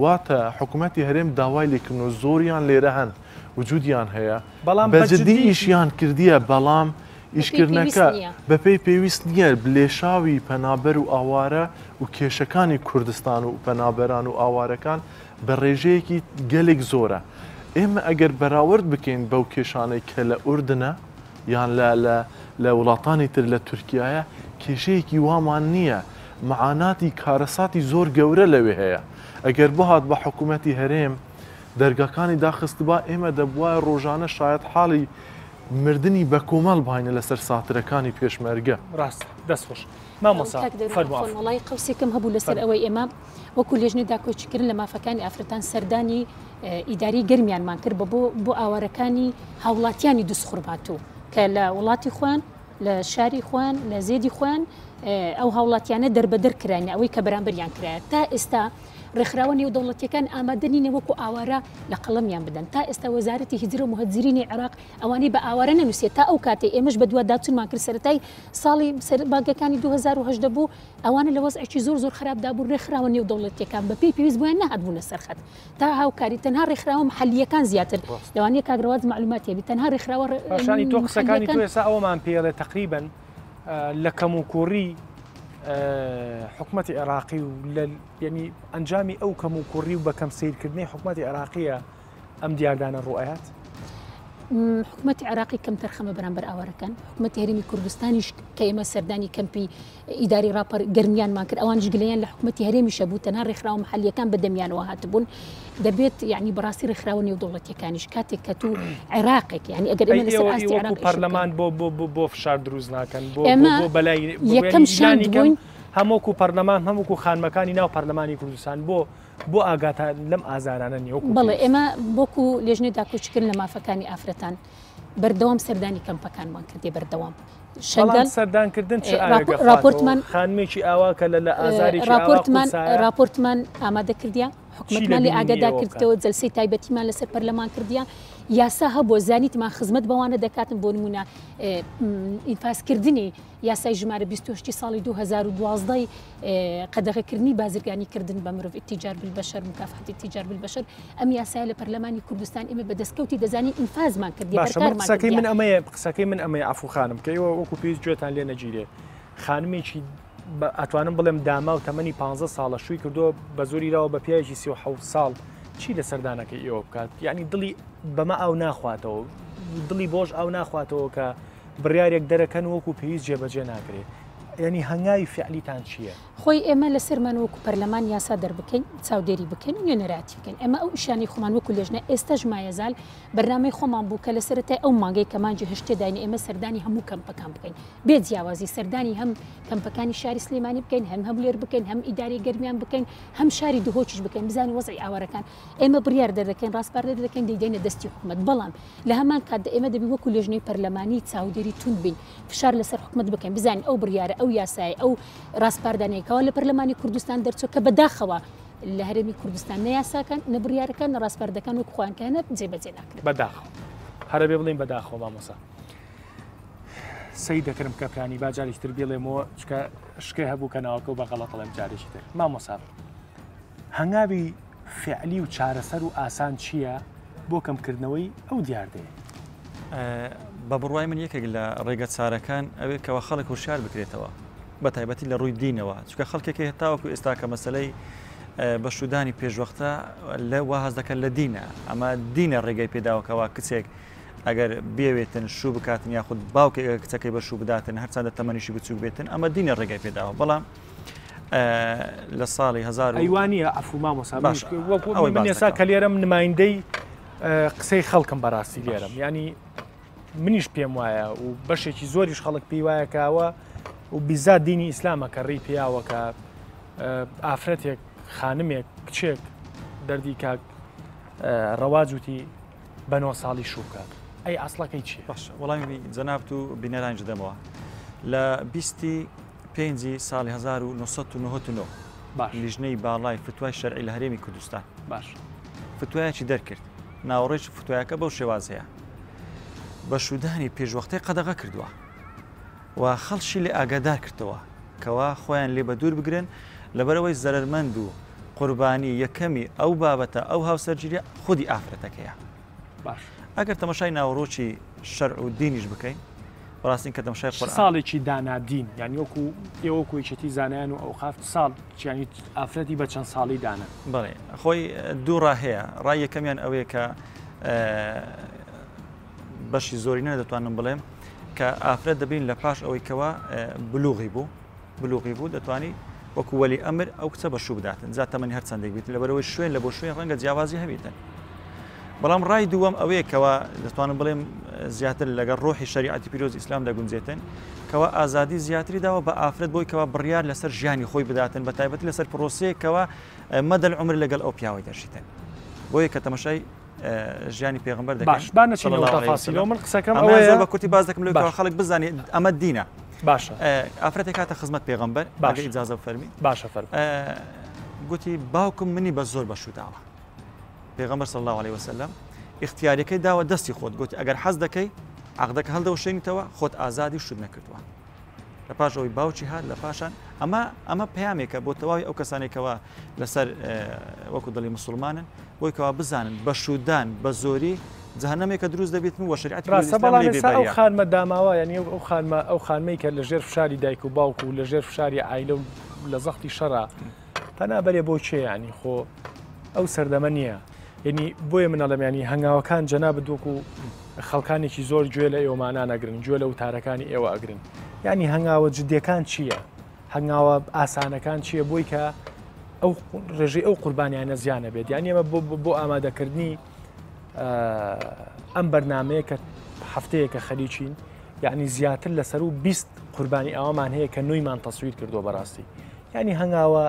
واتە حکومەتی هەرێم داوای لێکردن و زۆریان لێرە هەن، وجودیان هەیە. بەڵام بە بە جدی جدی ئیشیان کردیە، بەڵام بەپێی پێویست ئیشکردنەکە نییە. بەپێی پێویست نییە. لێشاوی پەنابەر و ئاوارە و کێشەکانی کوردستان و پەنابەران و ئاوارەکان بە ڕێژەیەکی گەلێک زۆرە. ئێمە ئەگەر بەراورد بکەین بەو کێشانەی کە لە ئوردنە، یان لە لە لە وڵاتانی تر لە تورکیایە کێشەیەکی وامان نییە معاناتی کارەساتی زۆر گەورە لەوێ هەیە ئەگەر بهات بە حکوومەتی هەرێم دەرگاکانی داخستبا ئێمە دەبوایە ڕۆژانە شایەت حاڵی مردنی بەکۆمەڵ باینە لەسەر ساترەکانی پێشمەرگە. ڕاستە دەست خۆش مامۆستا کاک دەروون فەرموو عەفوەن عەفوو. وەڵایی قەوسێکم هەبوو لەسەر فەرموو. ئەوەی ئێمە وەکو لێژنەی داکۆکیکردن لە مافەکانی ئافرەتان سەردانی ئیدارەی گەرمیانمان کرد بە بۆ بۆ ئاوارەکانی هاوڵاتیانی دوزخورماتوو کە لە وڵاتی خۆیان لە شاری خۆیان لە زێدی خۆیان ئەو هاوڵاتیانە دەربەدەر کراینە ئەوەی کە بەرامبەریان کرایە تا ئێستا ڕێکخراوە نێودەوڵەتیەکان ئامادە نینە وەکو ئاوارە لە قەڵەمیان بدەن تا ئێستا وەزارەتی هیجرە و موهەجیرینی عێراق ئەوانەی بە ئاوارە نەنووسێت تا ئەو کاتەی ئێمەش بەدواداچوونمان کرد سەرەتای ساڵی بانکەکانی 2018 بوو ئەوانە لە وەزعێکی زۆر زۆر خراپدا بوون ڕێکخراوە نێودەوڵەتیەکان بەپێی پێویست بۆیان نەهاتبوونە سەر خەت تا هاوکاری تەنها ڕێکخراوە محەلییەکان زیاتر لەوانەیە کاک ڕەواز مەعلوماتی هەبی تەنها ڕێکخراوە باشانی تۆ قسەکانی تۆ محەلییەکان ئێستا ئەوەمان پێڵێ تقریبن لە کەموکوڕی حکومەتی عێراقی و لە یعنی ئەنجامی ئەو کەموکوڕی و بە کەم سیرکردنی حکومەتی عێراقیە ئەم دیاردانە ڕوئەیات؟ حکومەتی عێراقی کەمتەرخەمە بەرامبەر ئاوارەکان، حکومەتی هەرێمی کوردستانیش کە ئێمە سەردانی کەمپی ئیداری ڕاپەر گەرمیانمان کرد ئەوانیش گلەیان لە حکومەتی هەرێمیش هەبوو تەنها ڕێکخراوە محەلییەکان بە دەمیانەوە هاتبوون دەبێت یعنی بەڕاستی ڕێکخراوە نێودەوڵەتیەکانیش کاتێک کە تو عێراقێک یعنی ئەگەر ئێمە لەسەر ئاستی عێراق ئیش پەرلەمان بۆ بۆ بۆ بۆ فشار دروست ناکەن بۆ ئێمە بۆ بەلای یەکەم شاند بووین هەمووکو پەرلەمان هەمووکو خانمەکانی ناو پەرلەمانی کوردستان بۆ بۆ ئاگاتان لەم ئازارانە نیە وەکو بەڵێ پێویست؟ ئێمە وەکو لێژنەی داکۆکیکردن لە مافەکانی ئافرەتان بەردەوام سەردانی کەمپەکانمان کردی بەردەوام بەڵام شەنگال سەردانکردن چ ئاوێک ئەخواتەوە؟ راپۆرتمان خانمێکی ئاوا کە لە لە ئازارێکی ئاوا راپۆرتمان قورسایە راپۆرتمان ئامادە کردیە چی لە حکومەتمان لێ بینینی ئاگادار ئێوە بکات؟ کردەوە جەلسەی تایبەتیمان لەسەر پەرلەمان کردیە یاسا هەبووە زانیتمان خزمەت بەوانە دەکاتن بۆ نمونە ئینفازکردنی یاسای ژمارە 28 ی ساڵی 2012 ی قەدەغەکردنی بازرگانی کردن بە مرۆڤ اتجار بالبشر مکافحة اتجار بالبشر ئەم یاسایە لە پەرلەمانی کوردستان ئێمە بە دەستکەوتی دەزانین ئینفازمان کردیە باشە من بەرکارمان قسەکەی کردیە. من ئەمەیە قسەکەی من ئەمەیە عەفوو خانم کە ئێوە وەکو پێویست گوێتان لێ نەگیرێ خانمێکی بە ئەتوانم بڵێم داما و تەمەنی 15 ساڵە شووی کردووە بە زۆری راوە بە پیاوێکی 37 ساڵ چی لە سەردانەکەی ئێوە بکات یعنی دڵی بەمە ئاو ناخواتەوە دڵی بۆش ئاو ناخواتەوە کە بڕیارێک دەرەکەن وەکو پێویست جێبەجێ ناکرێ یانی هەنگاوی فعلیتان چییە؟ خۆی ئێمە لەسەرمان وەکو پەرلەمان یاسا دەربکەین، چاودێری بکەین و نوێنەرایەتی بکەین. ئێمە ئەو ئیشانەی خۆمان وەکو لێژنە ئێستاش مایەزال بەرنامەی خۆمان بوو کە لە سەرەتای ئەو مانگەی کە مانگی هەشت تێداین ئێمە سەردانی هەموو کەمپەکان بکەین بێ جیاوازی سەردانی هەم کەمپەکانی شاری سلێمانی بکەین هەم هەولێر بکەین هەم ئیدارەی گەرمیان بکەین هەم شاری دهۆکیش بکەین بزانین وەزعی ئاوارەکان ئێمە بڕیار دەردەکەین ڕاسپاردە دەکەین دەیدەینە دەستی حکومەت بەڵام لە هەمان کاتدا ئێمە دەبی وەکو لێژنەی پەرلەمانی چاودێری توند بین، فشار لەسەر حکومەت بکەین، بزانین ئەو بڕیارە، ئەو یاسایە، ئەو ڕاسپاردانەی کەوا لە پەرلەمانی کوردستان دەرچووە کە بەداخەوە لە هەرێمی کوردستان نە یاساکان، نە بڕیارەکان، نە ڕاسپاردەکان وەکو خۆیان کە هەنە جێبەجێ ناکرێن. بەداخەوە. هەر ئەبێ بڵێین بەداخەوە مامۆستا. سەیر دەکردم کە پلانی با جارێکی تر بیڵێمەوە چونکە شکێ هەبوو کە ناوەکەو بە غەڵەت ئەڵێم جارێکی تر. مامۆستا هەنگاوی. فعلی و چارەسەر و ئاسان چییە بۆ کەمکردنەوەی ئەو دیاردەیە؟ بە بڕوای من یەکێک لە ڕێگە چارەکان ئەوێ کەوا خەڵک هۆشیار بکرێتەوە بە تایبەتی لە ڕووی دینەوە چونکە خەڵکێک هەیە تاوەکو ئێستا کە مەسەلەی بەشودانی پێشوەختە لە وا هەست دەکەن لە دینە ئەمە دینە ڕێگەی پێداوەکەوە کچێک ئەگەر بێوێتن شوو بکاتن یاخود باوکێک ئەگەر کچەکەی بە شوو بداتن هەرچەندە تەمەنیشی بچووک بێتن ئەمە دینە ڕێگای پێداوە بەڵام لە ساڵی هزار ئەی وا نییە عەفو مامۆستا باش وەکو ئەوەی من ئێستا کە لێرەم نمایندەی قسەی خەڵکم بەڕاستی لێرەم ینی منیش پێم وایە و بەشێکی زۆریش خەڵک پێی وایە کاوە و بیزاد دینی ئیسلامە کە ڕێی پیاوە کە ئافرەتێک خانمێک کچێک دەردی کاک ڕەواجوتی بە نۆ ساڵی شوو بکات ئەی ئەسڵەکەی چییە؟ باشە وەڵامی جەنابت و بینەرانیش دەمەوە لە بیستی پێنجی ساڵی 1999 باش لیژنەی باڵای فتوای شەرعی لە هەرێمی کوردستان باش فتوایەکی دەرکرد ناوەڕۆکی فتوایەکە بەو شێوازەیە بە شوودانی پێشوەختەی قەدەغە کردووە و خەڵکی لێ ئاگادار کردەوە کەوا خۆیان لێ بەدوور بگرن لەبەرئەوەی زەرەرمەند و قوربانی یەکەمی ئەو بابەتە ئەو هاوسەرگیریە خودی ئافرەتەکەیە. باش. ئەگەر تەمەشای ناوەڕۆکی شەرع و دینیش بکەین بەڕاستین کە تەمەشای چ قورئان ساڵێکی دانا دین یانی وەکو ئێوە وەکو یەکێتی زانایان و ئەوقاف چ ساڵ یانی ئافرەتی بە چەند ساڵی دانا؟ بەڵێ خۆی دوو ڕا هەیە ڕای یەکەمیان ئەوەیە کە بەشی زۆرینە دەتوانم بڵێم کە ئافرەت دەبین لە پاش ئەوەی کەوا بلوغی بوو بلوغی بوو دەتوانی وەکو وەلی ئەمر ئەو کچە بە شوو بداتن جا تەمەنی هەر چەندێک بیت لەبەرەوەی شوێن لە بۆ شوێن ڕەنگە جیاوازی هەبیتن بەڵام ڕای دووەم ئەوەیە کەوا دەتوانم بڵێم زیاتر لەگەڵ ڕۆحی شریعەتی پیرۆز ئیسلام دەگونجێتن کەوا ئازادی زیاتری داوە بە ئافرەت بۆی کەوا بڕیار لەسەر ژیانی خۆی بداتن بە تایبەتی لەسەر پرۆسەیەکەوە مەدەل عمر لەگەڵ ئەو پیاوەی دەژیتن بۆیە کە تەمەشای ژیانی پێغمبەر دەکەین باش با نەچینەوە صلی الله علیه تەفاسیلەوە وسلم. من قسەکەم ئەمە ئەوەیە زۆر بە کورتی باس دەکەم لەوەی باش. کەوا خەڵک بزانێت ئەمە دینە باشە ئافرەتێک هاتە خزمەت پێغەمبەر باشە. ئەگەر ئیجازە بفەرمی باشە فەرموو. گوتی باوکم منی بە زۆر بەشوو داوە پێغەمبەر صلی الله علیه وسلم ئیختیاریەکەی داوە دەستی خۆت گوتی ئەگەر حەز دەکەی عەقدەکە هەڵدەوەشێنیتەوە خۆت ئازادی و شوت نەکردووە لە پاش ئەوەی باوکی هات لە پاشان ئەمە ئەمە پەیامێکە بۆ تەواوی ئەو کەسانێک کەوا لەسەر وەکو دڵی مسلمانن بۆی کەوا بزانن بە شوودان بە زۆری جەهەنەمێکە دروست دەبێتن و شەریعەتی ڕاستە بەڵام لێ ئێستا ئەو بێبەریە. خانمە داماوە یعنی ئەو خانمە ئەو خانمەی کە لە ژێر فشاری دایک و باوک و لە ژێر فشاری عایلە و لە زەختی شەڕا پەنا بەرێ بۆ کێ یعنی خۆ ئەو سەردەمە نییە یعنی بۆیە من ئەڵێم یعنی هەنگاوەکان جەنابت وەکو خەڵکانێکی زۆر گوێ لە ئێوەمانان ئەگرن گوێ لە وتارەکانی ئێوە ئەگرن یعنی هەنگاوە جدیەکان چییە هەنگاوە ئاسانەکان چییە بۆی کە ئەو ڕێژەی ئەو قوربانیانە زیانە بێت یعنی ئێمە بۆ ئامادەکردنی ئەم بەرنمەیە کە هەفتەیەکە خەریکین یعنی زیاتر لەسەر و 20 قوربانی ئەومان هەیە کە نوێیمان تەسویر کردووە بەڕاستی یعنی هەنگاوە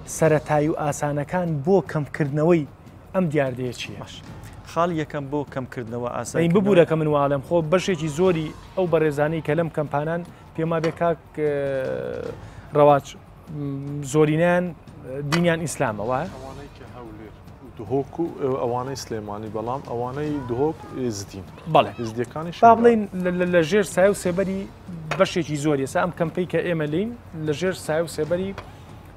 سەتایی و ئاسانەکان بۆ کەمکردنەوەی ئەم دیاردەیە چییە؟ باش خاڵی یەکەم بۆ کەمکردنەوە ئاسان ئەی ببوورە کە من واڵێم خۆ بەشێکی زۆری ئەو بەڕێزانەی کە لەم کەمپانان پێم وابێ کاک ڕەواج زۆرینەیان دینیان ئیسلامە وایە؟ ئەوانەی کە هەولێر و دهۆک و ئەوانەی سلێمانی بەڵام ئەوانەی دهۆک ئێزدین بەڵێ ئێزدیەکانی با بڵێین لە ژێر سایە و سێبەری بەشێکی زۆری ئێستا ئەم کەمپەی کە ئێمە لێین لە ژێر سایە و سێبەری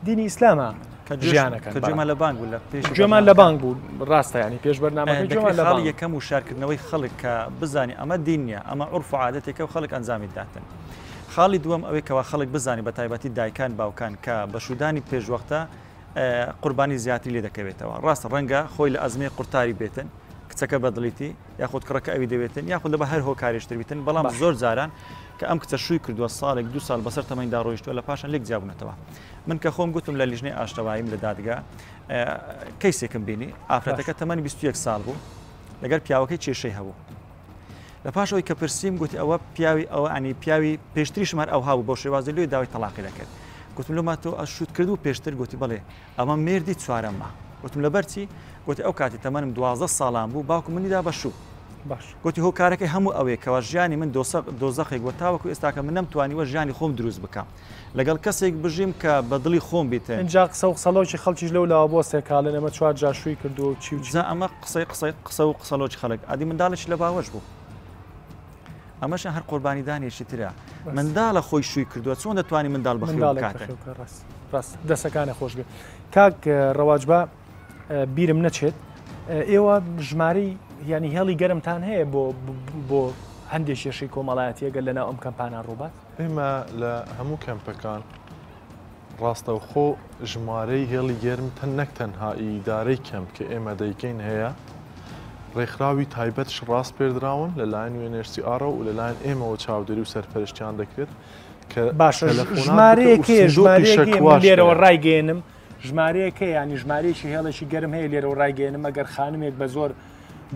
دینی ئیسلامە کە ژیانەکەن کە گوێمان لە بانگ بوو لە پێش گوێمان لە بانگ بوو ڕاستە ینی پێش بەرنامەکە گوێمان لە خاڵی بانگ یەکەم و شارکردنەوەی خەڵک کە بزانی ئەمە دین نییە ئەمە عورف و عادەتێکە و خەڵک ئەنجامی داتن خاڵی دووەم ئەوەی کەوا خەڵک بزانی بە تایبەتی دایکان باوکان کە بەشودانی پێشوەختە قوربانی زیاتری لێ دەکەوێتەوە ڕاستە ڕەنگە خۆی لە ئەزمەی قورتاری بێتن کچەکە بەدڵیتی یاخود کوڕەکە ئەوی دەوێتن یاخود لەبە هەر هۆکارێش تر بیتن بەڵام زۆر جاران کە ئەم کچە شووی کردووە ساڵێک دو ساڵ بەسەر تەمەنیدا ڕۆیشتووە لە پاشان لێک جیابوونەتەوە من کە خۆم گوتم لە لیژنەی ئاشتەواییم لە دادگا کەیسێکم بینی ئافرەتەکە تەمەنی 21 ساڵ بوو لەگەر پیاوەکەی کێشەی هەبوو لە پاش ئەوی کە پرسییم گوتی ئەوە پیاوی ئەوە ئەنی پیاوی پێشتریشم هەر ئەوها بوو بەو شێوازی لێ داوای تەلاقی دەکرد گوتم لۆما تۆ ئەشوت کرد و پێشتر گوتی بەڵێ ئەمە مێردی چوارەمە. گوتم لەبەر چی؟ گوتی ئەو کاتی تەمەنم 12 ساڵان بوو باوکم منی دا بە شوو. باش. گوتی هۆکارەکەی هەموو ئەوەیە کەوا ژیانی من دۆزەخێک بووە تاوەکو ئێستاکە من نەمتوانیوە ژیانی خۆم دروست بکەم لەگەڵ کەسێک بژیم کە بە دڵی خۆم بیتن. ئینجا قسە و قسەڵۆکی خەڵکیش لەو لاوە بۆ سێکاڵێن ئەمە چوار جار شووی کردووە و چی و چی. جا ئەمە قسەی قسەی قسە و قسەڵۆکی خەڵک ئەدی منداڵێکی لە باوەش بوو. ئەمەش هەر قوربانیدانێکی ترە منداڵە خۆی شووی کردووە چۆن دەتوانانی منداڵ بەخێو بکاتن ڕاست دەسەکانە خۆش بێ کاک ڕەواج بە بیرم نەچێت ئێوە ژمارەی یانی هێڵی گەرمتان هەیە بۆ بۆ هەندێک کێشەی کۆمەڵایەتی ئەگەر لەناو ئەم کەمپانە ڕووبات؟ ئێمە لە هەموو کەمپەکان ڕاستەوخۆ ژمارەی هێڵی گەرم تەن نەک تەنها ئیدارەی کەمپ کە ئێمە دەیکەین هەیە، ڕێکخراوی تایبەتش ڕاسپێردراون لەلایەن UNHCR و لەلایەن ئێمەوە چاودێری و سەرپەرشتیان دەکرێت کە باشە تەلەفۆنات بکە و ژمارەیەک هەیە سندوقی ژمارەیەک هەیە من شەکواش لێرەوە هەیە. ڕایگەیەنم ژمارەیەک هەیە یانی ژمارەیەکی هێڵێکی گەرم هەیە لێرەوە ڕایگەیەنم ئەگەر خانمێک بە زۆر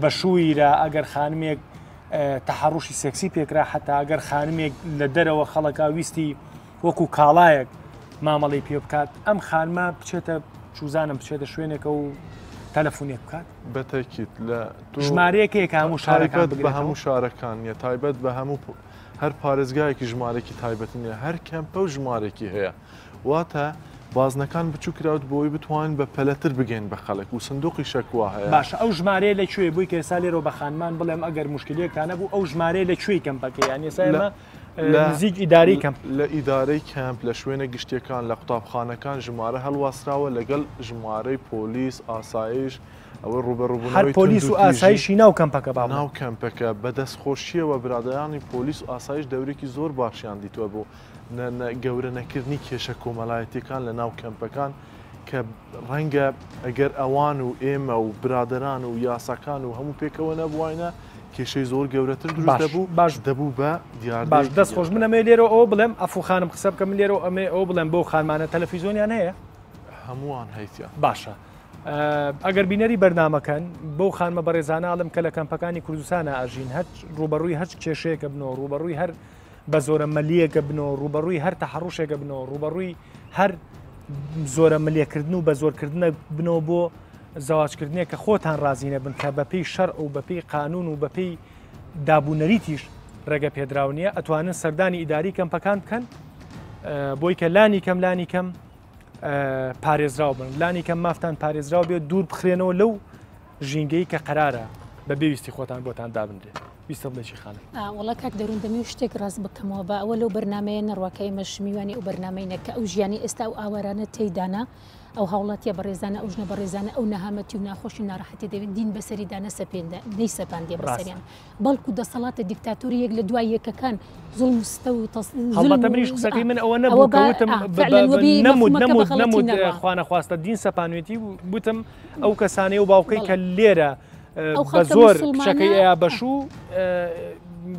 بە شوویرا ئەگەر خانمێک تەحەڕوشی سێکسی پێکرا حتا ئەگەر خانمێک لە دەرەوە خەڵەکە ویستی وەکو کاڵایەک مامەڵەی پێ بکات ئەم خانمە بچێتە چوزانم بچێتە شوێنێکە و تەلەفۆنێک بکات بەتەکیت لە ژمارەیەک هەیە کە هەموو شارەکان تایبەت بە هەموو شارەکان نیە تایبەت بە هەموو هەر پارێزگایەکی ژمارێکی تایبەتی نیە هەر کەمپە و ژمارێکی هەیە واتە بازنەکان بچوک کراوت بۆی بتوانین بە پەلەتر بگەین بە خەلک و سندوقی شەکوا هەیە. باشە ئەو ژمارەیە لە کوێ بۆی کە ئێستا لێرەوە بە خانمان بڵێم ئەگەر موشکیلەیەکتان هەبوو ئەو ژمارەیە لە کوێی کەمپەکەیە یانی ئێستا ئێمە نزیک ئیدارەی کەمپ. لە ئیدارەی کەمپ لە شوێنە گشتیەکان لە قوتابخانەکان ژمارە هەڵواسراوە لەگەڵ ژمارەی پۆلیس ئاسایش ئەوەی هەر ڕوبەڕوبونەوەی پۆلیس و توندوتیژی ئاسایشی ناو کەمپەکە با بڵێم. ناو کەمپەکە بە دەستخۆشیەوە برادەرانی پۆلیس و ئاسایش دەورێکی زۆر باشیان دیتوە بۆ گەورە نەکردنی کێشە کۆمەلایەتیەکان لە ناو کەمپەکان کە ڕەنگە ئەگەر ئەوان و ئێمە و برادەران و یاساکان و هەموو پێکەوە نەبووینە کێشەی زۆر گەورەتر دروست باش دەبوو باش دەبوو بە باش دیاردەیەکی دەست خۆش گەورە. من ئەمەوێ لێرەوە ئەوە بڵێم ئەفو خانم قسە بکە من لێرەوە ئەمەوێ ئەوە بڵێم بەو خانمانە تەلەفیزۆنیان هەیە؟ هەمووان هەیتیان. باشە ئەگەر بینەری بەرنامەکەن بەو خانمە بەڕێزانە ئەڵێم کە لە کەمپەکانی کوردستانا ئەژین هەر ڕووبەڕووی هەرچ کێشەیەکە بنەوە ڕووبەڕووی هەر بە زۆرە مەلیەکە بنەوە ڕووبەڕووی هەر تەحەڕوشێکە بنەوە ڕووبەڕووی هەر زۆرە ملێکردن و بە زۆرکردنە بنەوە بۆ زەواجکردنێک کە خۆتان ڕازی نەبن کە بەپێی شەرع و بەپێی قانون و بەپێی دابوونەریتیش ڕێگە پێدراو نییە ئەتوانن سەردانی ئیداری کەمپەکان بکەن بۆی کە لانی کەم لانی کەم پارێزراو بن لانی کەم مافتان پارێزراو بێت دوور بخرێنەوە لەو ژینگەی کە قەرارە بە بێویستی خۆتان بۆتان دابنرێت. ویستە بڵێ چی خانم؟ وەڵا کاک دەروون دەمەوێت شتێک ڕاست بکەمەوە با ئەوە لەو بەرنامەیە نەڕوا کە ئێمەش میوانی ئەو بەرنامەینە کە ئەو ژیانەی ئێستا ئەو ئاوارانە تێیدانە ئەو هاوڵاتیە بەڕێزانە ئەو ژنە بەڕێزانە ئەو نەهامەتی و ناخۆشی و ناڕەحەتی دەبێت دین بەسەریدا نەسەپێندە نەیسەپاندیە بەسەریان بەڵکو دەسەڵاتە دیکتاتۆری یەک لە دوای یەکەکان زوڵم و ستەو و تەس هەڵبەتە زوڵم و منیش قسەکەی من ئەوە ئەوە نەبوو کە با وتم ئا فعلا وەبی نەموت مەفهومەکە نەموت بە غەڵەتی نەموت نەڕوا. خوانەخواستە دین سەپانوێتی وتم ئەو کەسانەی و باوکەی بەڵێ. کە لێرە ئەو بە خەڵکە زۆر موسڵمانە کچەکەی ئەیا بەشوو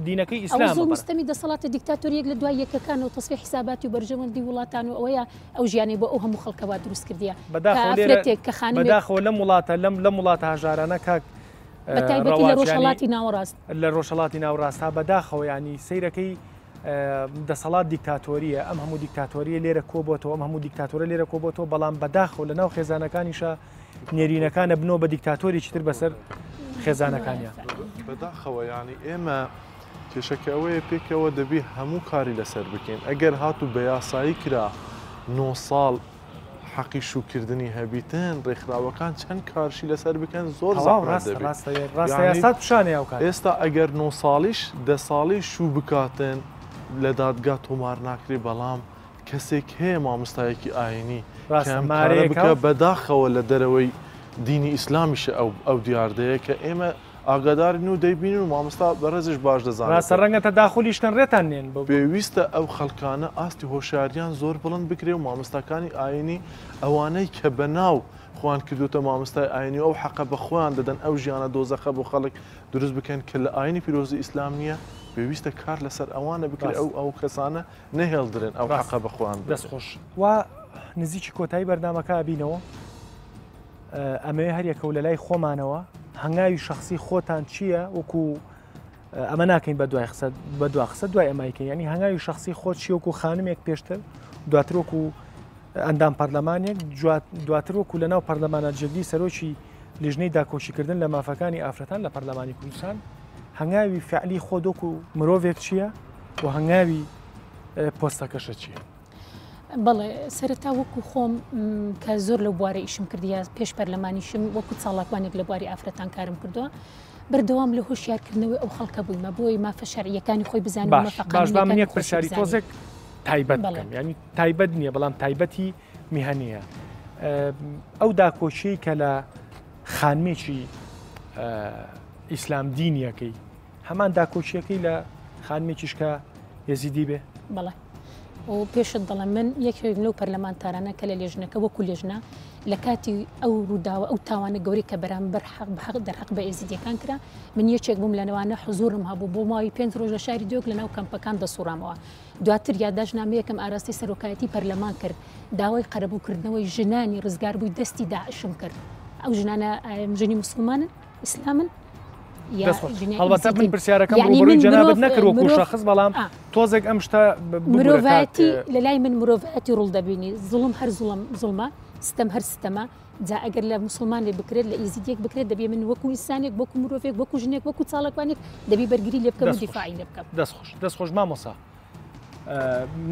دینەکەی ئەوە ئیسلامە زوڵم و بەڕ. ستەمی دەسەڵاتە دیکتاتۆری یەک لە دوای یەکەکان و تەسفیە حیساباتی و بەرژەوەندی وڵاتان و ئەوەیە ئەو ژیانەی بۆ ئەو هەموو خەڵکە وا دروست کردیە کە بەداخەوە لێرە ئافرەتێک کە خانمێک بەداخەوە لەم وڵاتە لەم لەم وڵاتە هەژارانە کاک بە تایبەتی لە ڕەواج یانی ڕۆژهەڵاتی ناوەڕاست. لە ڕۆژهەڵاتی ناوەڕاستا بەداخەوە یانی سەیرەکەی دەسەڵات دیکتاتۆریە ئەم هەموو دیکتاتۆریە لێرە کۆبۆتەوە ئەم هەموو دیکتاتۆرە لێرە کۆبۆتەوە بەڵام بەداخەوە لە ناو خێزانەکانیشە نێرینەکان ئەبنەوە بە دیکتاتۆرێکی تر بەسەر خێزانەکانیان. بەداخەوە یانی ئێمە کێشەکە ئەوەیە پێکەوە دەبی هەموو کاری لەسەر بکەین ئەگەر هاتوو بە یاسایی کرا نۆ ساڵ حەقی شووکردنی هەبیتن ڕێکخراوەکان چەند کارشی لەسەر بکەن زۆر تەواو زەحمەت ڕاستە دەبی ڕاستە ڕاستە یانی یاسات پیشانەیە ئەو کاتە. ئێستا ئەگەر نۆ ساڵیش دە ساڵی شوو بکاتن لە دادگا تۆمار ناکرێ بەڵام کەسێک هەیە مامۆستایەکی ئاینی کە ڕاستە ئەم کارە مارەیەکە بکا و. بەداخەوە لە دەرەوەی دینی ئیسلامیشە ئەو ئەو دیاردەیە کە ئێمە ئاگادارین و دەیبینین و مامۆستا بەڕێزیش باش ڕاستە دەزانێتن. ڕەنگە تەداخولیش کەن ڕێتان نێن بۆ. پێویستە ئەو خەڵکانە ئاستی هۆشیاریان زۆر بڵند بکرێ و مامۆستاکانی ئاینی ئەوانەی کە بە ناو خۆیان کردووتە مامۆستای ئاینی و ئەو حەقە بە خۆیان دەدەن ئەو ژیانە دۆزەخە بۆ خەڵک دروست بکەن کە لە ئاینی پیرۆزی ئیسلام نییە پێویستە کار لەسەر ئەوانە بکرێ ڕاستە. ئەو ئەو کەسانە نەهێڵدرێن ئەو ڕاستە حەقە بە خۆیان دەست بدرێ. خۆش. وا نزیکی کۆتایی بەرنامەکە ئەبینەوە ئەمەوێ هەریەکە و لەلای خۆمانەوە هەنگاوی شخصی خۆتان چییە وەکو ئەمە ناکەین بە دوای قسە بە دوا قسە دوای ئەمایکەین ینی هەنگاوی شخصی خۆت چی وەکو خانمێک پێشتر دواتر وەکو ئەندام پەرلەمانێک دواتر وەکو لە ناو پەرلەمانە جێگری سەرۆکی لیژنەی داکۆکیکردن لە مافەکانی ئافرەتان لە پەرلەمانی کوردستان هەنگاوی فعلی خۆت وەکو مرۆڤێک چییە و هەنگاوی پۆستەکەشە چییە؟ بەڵێ سەرەتا وەکو خۆم کە زۆر لەو بوارە ئیشم کردیە پێش پەرلەمانیشم وەکو چاڵاکوانێک لە بواری ئافرەتان کارم کردووە بەردەوام لە هۆشیارکردنەوەی ئەو خەڵکە بوویمە بۆی مافە شەرعیەکانی خۆی بزانێ باش باش با من یەک پرسیاری تۆزێک تایبەت بکەم ینی تایبەت نییە بەڵام تایبەتی میهەنیە ئەو داکۆکیەی کە لە خانمێکی ئیسلام دینیەکەی هەمان داکۆکیەکەی لە خانمێکیش کە یەزیدی بێ؟ بەڵێ و پێشت دەڵێم من یەکێک لەو پەرلەمانتارانە کە لە لێژنەکە وەکو لێژنە لە کاتی ئەو ڕووداوە ئەو تاوانە گەورەی کە بەرامبەر حەق بە حەق دەرحەق بە ئێزیدیەکان کرا من یەکێک بووم لە نەوانە حزورم هەبوو بۆ ماوەی پێنج ڕۆژ لە شاری دۆک لە ناو کەمپەکان دەسوڕامەوە دواتر یاداشتنامەیەکم ئاراستەی سەرۆکایەتی پەرلەمان کرد داوای قەرەبووکردنەوەی ژنانی ڕزگاربووی دەستی داعشم کرد ئەو ژنانە ژنی مسلمانن ئیسلامن هەڵبەتە من پرسیارەکەم ڕووبەڕووی جەنابت نەکرد وەکو شەخس بەڵام تۆزێک ئەم شتە مرۆڤایەتی لە لای من مرۆڤایەتی ڕوڵ دەبینی زوڵم هەر زوڵم زوڵمە ستەم هەر ستەمە جا ئەگەر لە مسلمان لێ بکرێت لە ئیزیدیەک بکرێت دەبێ من وەکو ئینسانێک وەکو مرۆڤێک وەکو ژنێک وەکو چاڵکوانێک دەبی بەرگری لێ بکەم و دیفاعی لێ بکەم دەست خۆش دەست خۆش مامۆسا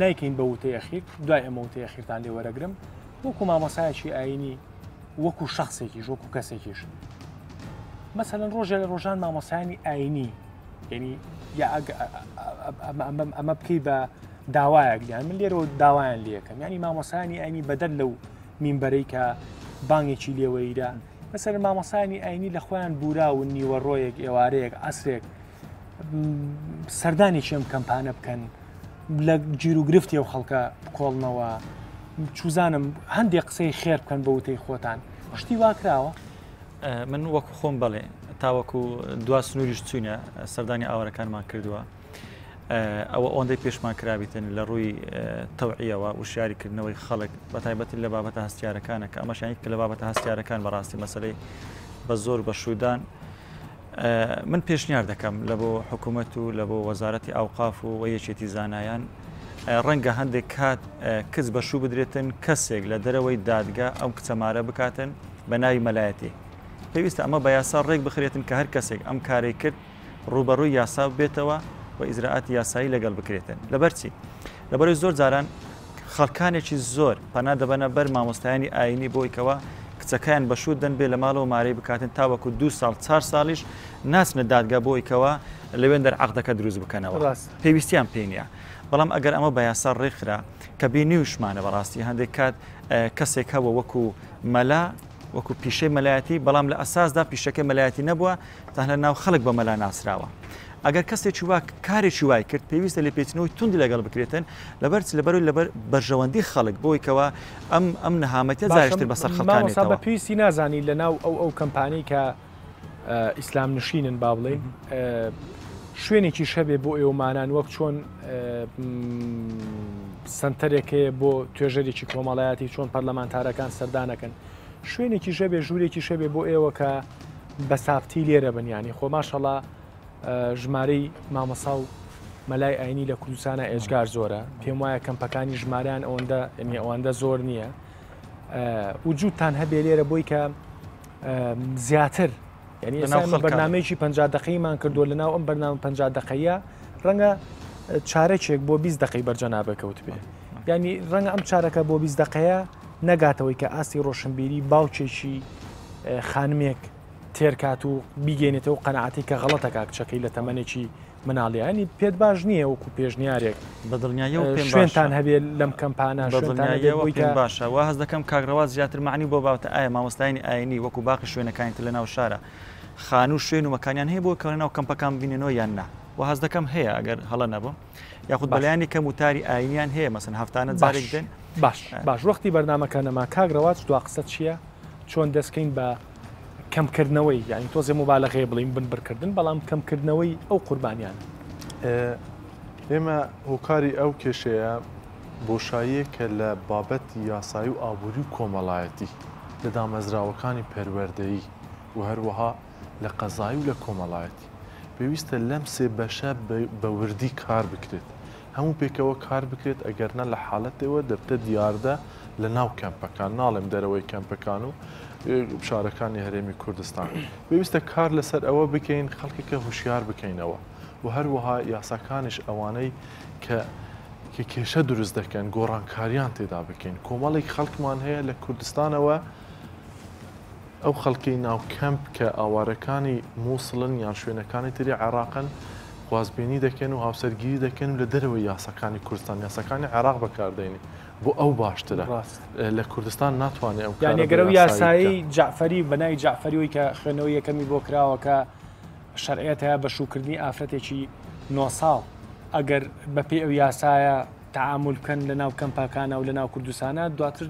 نایکەین بە وتەی ئەخیر دوای ئەمە وتەی ئەخیرتان لێ وەرەگرم وەکو مامۆسایەکی ئاینی وەکو شخصێکیش وەکو کەسێکیش مەسەلەن ڕۆژێ لە ڕۆژان مامۆسایانی ئاینی یعنی یا ئەمە بکەی بە داوایەک یان من لێرەوە داوایان لەکەم ینی مامۆسانی ئاینی بەدەر لەو مینبەرەی کە بانگێکی لێوەیرا مەسەر مامۆسانی ئاینی لە خۆیان بوراون نیوەڕۆیەک ئێوارەیەک ئەسرێک سەردانێکی ئەم کەمپانە بکەن لە گیروگرفتی ئەو خەڵکە بکۆڵنەوە چوزانم هەندێک قسەی خێر بکەن بە وتەی خۆتان شتی وا کراوە؟ من وەکو خۆم بەڵێ تاوەکو دوا سنووریش چوینە سەردانی ئاوارەکانمان کردووە ئەوە ئەوەندەی پێشمان کرابیتن لە ڕووی تەوعیەوە وشیاریکردنەوەی خەڵک بە تایبەتی لە بابەتە هەستیارەکانە کە ئەمەشیان کە لە بابەتە هەستیارەکان بەڕاستی مەسلەی بە زۆر بە شوودان من پێشنیار دەکەم لە بۆ حکوومەت و لە بۆ وەزارەتی ئەوقاف و وە یەکێتی زانایان ڕەنگە هەندێک کات کچ بە شوو بدرێتن کەسێک لە دەرەوەی دادگا ئەم کچە مارە بکاتن بە ناوی مەلایەتی پێویستە ئەمە بە یاسا ڕێک بخرێتن کە هەر کەسێک ئەم کارەی کرد ڕووبەڕووی یاسا بێتەوە و ئیجرائاتی یاسایی لەگەڵ بکرێتن لەبەر چی لەبەرەوەی زۆر جاران خەڵکانێکی زۆر پەنا دەبەنە بەر مامۆستایانی ئایینی بۆی کەوا کچەکەیان بە شوو دەن بێ لە ماڵەوە مارەی بکاتن تاوەکو دوو ساڵ چار ساڵیش ناچنە دادگا بۆی کەوا لەوێندەر عەقدەکە دروست بکەنەوە پێویستیان پێی نییە بەڵام ئەگەر ئەمە بە یاسا ڕێکخرا کە بینیوشمانە بەڕاستی هەندێک کات کەسێک هەبوو وەکو مەلا وەکو پیشەی مەلایەتی بەڵام لە ئەساسدا پیشەکەی مەلایەتی نەبووە تەنها ناو خەڵک بە مەلا ناسراوە. ئەگەر کەسێکی وا کارێکی وای کرد پێویستە لێپێچینەوەی توندی لەگەڵ بکرێتن لەبەر چ لەبەرەوەی لەبەر بەرژەوەندی خەڵک بۆی کەوا ئەم ئەم نەهامەتیە باشە جارێکی تر بەسەر مامۆستا بە خەڵکانێتەوە. پێویستی نازانی لە ناو ئەو ئەو کەمپانەی کە ئیسلام نشینن با بڵێین شوێنێکیش هەبێ بۆ ئێوەمانان وەک چۆن سەنتەرێک هەیە بۆ توێژەرێکی کۆمەڵایەتی چۆن پەرلەمانتارەکان سەردانەکەن شوێنێکیش هەبێ ژوورێکیش هەبێ بۆ ئێوە کە بە سابتی لێرە بن یانی خۆ ماشەڵا ژمارەی مامۆسا و مەلای ئاینی لە کوردستانە ئێجگار زۆرە پێم وایە کەمپەکانی ژمارەیان ئەوەندە یعنی ئەوەندە زۆر نییە وجودتان هەبێ لێرە بۆی کە زیاتر یعنی ئێستا بەرنمەیەکی 50 دقیمان کردووە لە ناو ئەم بەرنامە 50 دقەیە ڕەنگە چارەکێک بۆ 20 دقی بەرجەنابە کەوت بێ ینی ڕەنگە ئەم چارەکە بۆ 20 دقەیە نەگاتەوەی کە ئاستی ڕۆشنبیری باوکێکی خانمێک تێر کات و بیگەینێتەوە قەناعەتی کە غەڵەتەکا کچەکەی لە تەمەنێکی مناڵیە ینی پێت باش نییە وەکو پێشنیارێک بە دڵنیاییەوە پێم باشە شوێنتان هەبێ لەم کەمپانە بە شوێنتان هەبێ دڵنیاییەوە بۆی پێم کە باشە وا هەست دەکەم کاک ڕەواز زیاتر مەعنی بۆ باوتە ئایا مامۆستایانی ئاینی وەکو باقی شوێنەکانی تر لە ناو شارە خانوو شوێن و مەکانیان هەیە بۆ کە لە ناو کەمپەکان ببیننەوە یان نا وا هەست دەکەم هەیە ئەگەر هەڵە نەبم یاخود باش. بەلایەنی کەم وتاری ئاینیان هەیە مەسەن هەفتانە باش جارێک دێن باش باش وەختی بەرنامەکە نەما کاک ڕەواج دوا قسەت چییە چۆن دەستکەین بە کەمکردنەوەی یانی تۆزێ موبالەغەیە بڵێین بنبڕکردن بەڵام کەمکردنەوەی ئەو قوربانیانە. ئێمە هۆکاری ئەو کێشەیە بۆشاییەکە لە بابەتی یاسایی و ئابووری و کۆمەڵایەتی لە دامەزراوەکانی پەروەردەیی و هەروەها لە قەزایی و لە کۆمەڵایەتی پێویستە لەم سێ بەشە بە وردی کار بکرێت هەموو پێکەوە کار بکرێت ئەگەرنا لە حالەتێوە دەبتە دیاردە لە ناو کەمپەکان ناڵێم دەرەوەی کەمپەکان و شارەکانی هەرێمی کوردستان پێویستە کار لەسەر ئەوە بکەین خەڵکەکە هوشیار بکەینەوە و هەروەها یاساکانیش ئەوانەی کە کە کێشە دروست دەکەن گۆڕانکاریان تێدا بکەین کۆمەڵێک خەڵکمان هەیە لە کوردستانەوە ئەو خەڵکەی ناو کەمپ کە ئاوارەکانی مووسڵن یان شوێنەکانی تری عێراقن. خوازبێنی دەکەن و هاوسەرگیری دەکەن و لە دەرەوەی یاساکانی کوردستان، یاساکانی عێراق بەکاردێنی، بۆ ئەو باشترە. لە کوردستان ناتوانێ ئەو کارە یانی بە گەر ئەو یاسایی یاسایەی بکا. جەعفەری بە ناوی جەعفەری ئەوی کە خوێندنەوەی یەکەمی بۆ کراوە کە شەرعیەت هەیە بە شووکردنی ئافرەتێکی نۆ ساڵ ئەگەر بە پێی ئەو یاسایە تەعامول بکەن لە ناو کەمپەکانا و لە ناو کوردستانا دواتر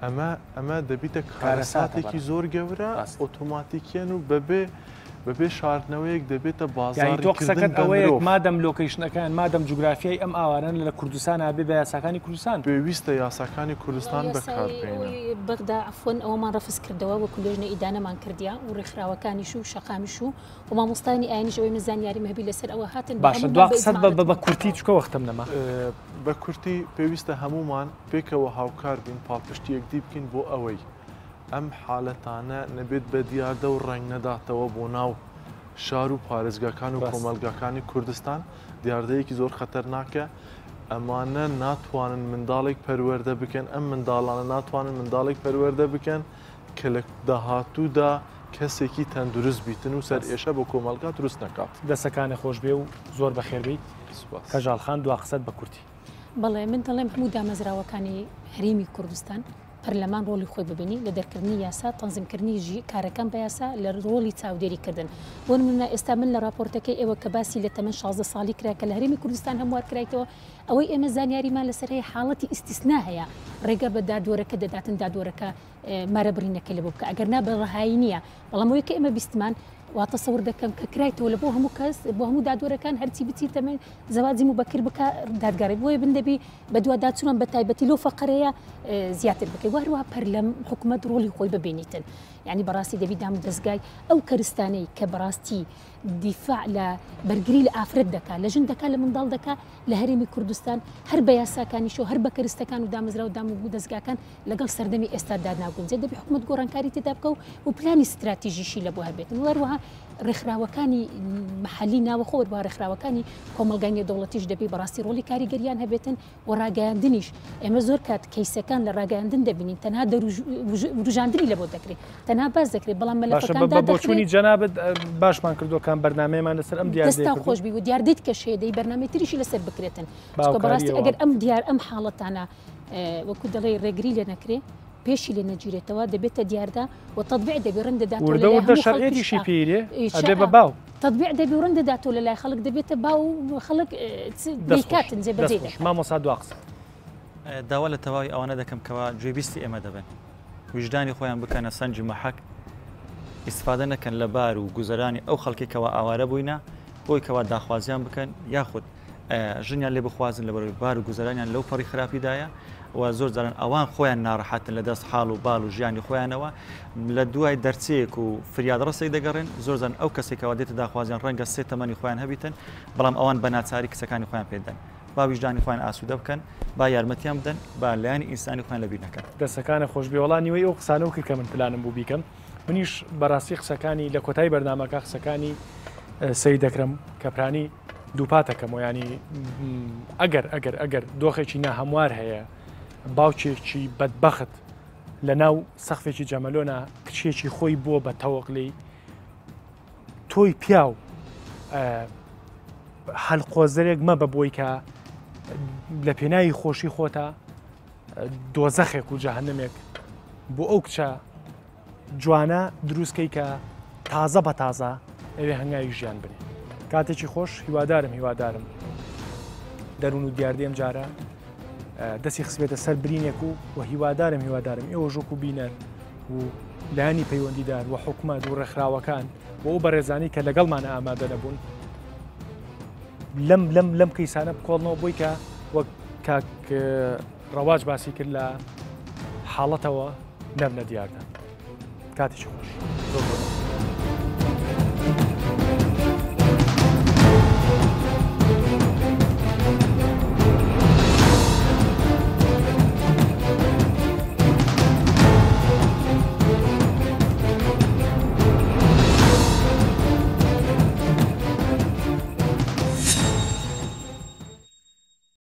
ئەمە ئەمە دەبیتە کارەساتە کارەساتێکی بەڕاستی. زۆر گەورە ڕاستە. ئۆتۆماتیکیەن و بەبێ بەبێ شاردنەوەیەک دەبێتە یانی تۆ بازاڕی کردن قسەکەت بە ئەوەیە مرۆڤ. مادەم لۆکەیشنەکان مادەم جوگرافیای ئەم ئاوارانە لە کوردستانا بێ بە یاساکانی کوردستان. پێویستە یاساکانی کوردستان یاسای بەکار بێنن. ئەوەی بەغدا عەفوەن ئەوەمان ڕەفز کردەوە وەکو لێژنە ئیدانەمان کردیە و ڕێکخراوەکانیش و شەقامیش و و مامۆستایانی ئاینیش ئەوەی من زانیاریم هەبی لەسەر ئەوە هاتن بە باشە هەموومان دوا بە قسەت بە ئیجماع بە کورتی چونکە وەختم نەما. بە کورتی پێویستە هەموومان پێکەوە هاوکار بین پاڵپشتی یەکدی بکەین بۆ ئەوەی ئەم حالەتانە نەبێت بە دیاردە و ڕەنگ نەداتەوە بۆ ناو شار و پارێزگاکان و کۆمەڵگاکانی کوردستان، دیاردەیەکی زۆر خەتەرناکە، ئەمانە ناتوانن منداڵێک پەروەردە بکەن، ئەم منداڵانە ناتوانن منداڵێک پەروەردە بکەن کە لە داهاتوودا کەسێکی تەندروست بیتن و سەرئێشە بۆ کۆمەڵگا دروست نەکات. دەسەکانت خۆشبێ و زۆر بەخێربێیت. سوپاس. کەژاڵ خان دوا قسەت بە کورتی. بەڵێ من دەڵێم هەموو دامەزراوەکانی هەرێمی کوردستان پەرلەمان ڕۆڵی خۆی ببینی لە دەرکردنی یاسا تەنزیمکردنی ژی کارەکان بە یاسا لە ڕۆڵی چاودێری کردن بۆ نمونە ئێستا من لە ڕاپۆرتەکەی ئێوە کە باسی لە تەمەن 16 ساڵی کرا کە لە هەرێمی کوردستان هەموار کرایتەوە ئەوەی ئێمە زانیاریمان لەسەر هەیە حاڵەتی ئیستیسنا هەیە ڕێگە بە دادوەرەکە دەداتن دادوەرەکە مارە بڕینەکەی لە بۆ بکە ئەگەر نا بە ڕەهایی نییە بەڵام ئەوەی کە ئێمە بیستمان وا تەسەور دەکەم کە کرایتەوە لە بۆ هەموو کەس بۆ هەموو دادوەرەکان هەرچی بچی تەمەن زەواجی موبەکر بکە دادگاری بۆیە بن دەبی بەدواداچوونان بە تایبەتی لەو فەقەرەیە زیاتر بکەی وهروها پەرلەم حکوومەت ڕۆڵی خۆی ببینیتن یعنی بەڕاستی دەبی دام دەستگای ئەو کەرستانەی کە بەڕاستی دیفاع لە بەرگری لە ئافرەت دەکا لە ژن دەکا لە منداڵ دەکا لە هەرێمی کوردستان هەر بە یاساکانیشەوە هەر بە کەرستەکان و دامەزراو دام و دەستگاکان لەگەڵ سەردەمی ئێستادا ناگونجێت، دەبێت حکومەت گۆڕانکاری تێدا بکا و پلانی ستراتیژیشی لە بۆ هەبێتن و هەروەها ڕێکخراوەکانی محەلی ناوەخۆ وەروەها ڕێکخراوەکانی کۆمەڵگای نێودەوڵەتیش دەبێت بەڕاستی ڕۆڵی کاریگەریان هەبێتن و ڕاگەیاندنیش ئێمە زۆر کات کەیسەکان لە ڕاگەیاندن دەبینین تەنها وروژاندنی لە بۆ دەکرێت تەنها باس دەکرێت بەڵام باشە مەلەفەکان بە دادەخرێت بۆچوونی جەنابت باشمان کردووە کام بەرنامەیەمان لەسەر ئەم دیاردەیە دەستتان کردووە. خۆش بی و دیاردەی کەش هەیە دەی بەرنامەی تریشی لەسەر بکرێتن چونکە بەڕاستی باوکاریەوە. ئەگەر ئەم دیار ئەم حاڵەتانە وەکو دەڵێی ڕێگری لێ نەکرێ پێشی لێ نەگیرێتەوە دەبێتە دیاردە و تەتبیع دەبێ ڕەنگ دەداتەوە وردە لەلای وردە هەموو خەڵکیش شەرعیەتیشی پێی دێ ئەبێ ئا بە باو. تەتبیع دەبێ و ڕەنگ دەداتەوە لەلای خەڵک دەبێتە باو و خەڵک دەست خۆش دەیکاتن دەست جێبەجێی خۆش دەکات. مامۆستا دوا قسە. داوا لە تەواوی ئەوانە دەکەم کەوا گوێبیستی ئێمە دەبن ویژدانی خۆیان بکەنە سەنجی مەحەک ئیستفادە نەکەن لە بار و گوزەرانی ئەو خەڵکی کەوا ئاوارە بووینە بۆی کەوا داخوازیان بکەن یاخود ژنیان لێ بخوازن لەبەرئەوەی بار و گوزەرانیان لەو پەڕی خراپیدایە و زۆر جاران ئەوان خۆیان ناڕەحەتن لە دەست حاڵ و بال و ژیانی خۆیانەوە لە دوای دەرچەیەک و فریادڕەسێک دەگەڕێن زۆر جاران ئەو کەسێک کەوا دێتە داخوازیان ڕەنگە سێ تەمەنی خۆیان هەبیتن بەڵام ئەوان بە ناچاری کچەکانی خۆیان پێدەن با ویژدانی خۆیان ئاسوودە بکەن با یارمەتیان بدەن با لایەنی ئینسانی خۆیان لەبیر نەکەن. دەستەکانت خۆشبێ وەڵا نیوەی ئەو قسانەو کرد کە من پلانم بوو بیکەم منیش بەڕاستی قسەکانی لە کۆتایی بەرنامەکە قسەکانی سەید ئەکرەم کەپرانی دووپاتەکەمەوە ینی ئەگەر ئەگەر ئەگەر دۆخێکی ناهەموار هەیە باوکێکی بەدبەخت لە ناو سەخفێکی جەمەلۆنا کچێکی خۆی بووە بە تەوەق لێی تۆی پیاو هەلقۆزەرێک مەبە بۆی کە لە پێناوی خۆشی خۆتە دۆزەخێک و جەهەنەمێک بۆ ئەو کچە جوانە دروستکەی کە تازە بە تازە ئەوێ هەنگاوی ژیان بنێ کاتێکی خۆش هیوادارم هیوادارم دەروون و دیاردەی ئەم جارە دەستی خسبێتە سەر برینێک و و هیوادارم هیوادارم ئێوە ژۆک و بینەر و لایەنی پەیوەندیدار و حکومەت و ڕێکخراوەکان و ئەو بەڕێزانی کە لەگەڵمان ئامادە نەبوون لەم لەم لەم کەیسانە بکۆڵنەوە بۆی کە وەک کاک ڕەواج باسی کرد لە حاڵەتەوە نەبنە دیاردە. کاتێکی خۆش. زۆر زۆر.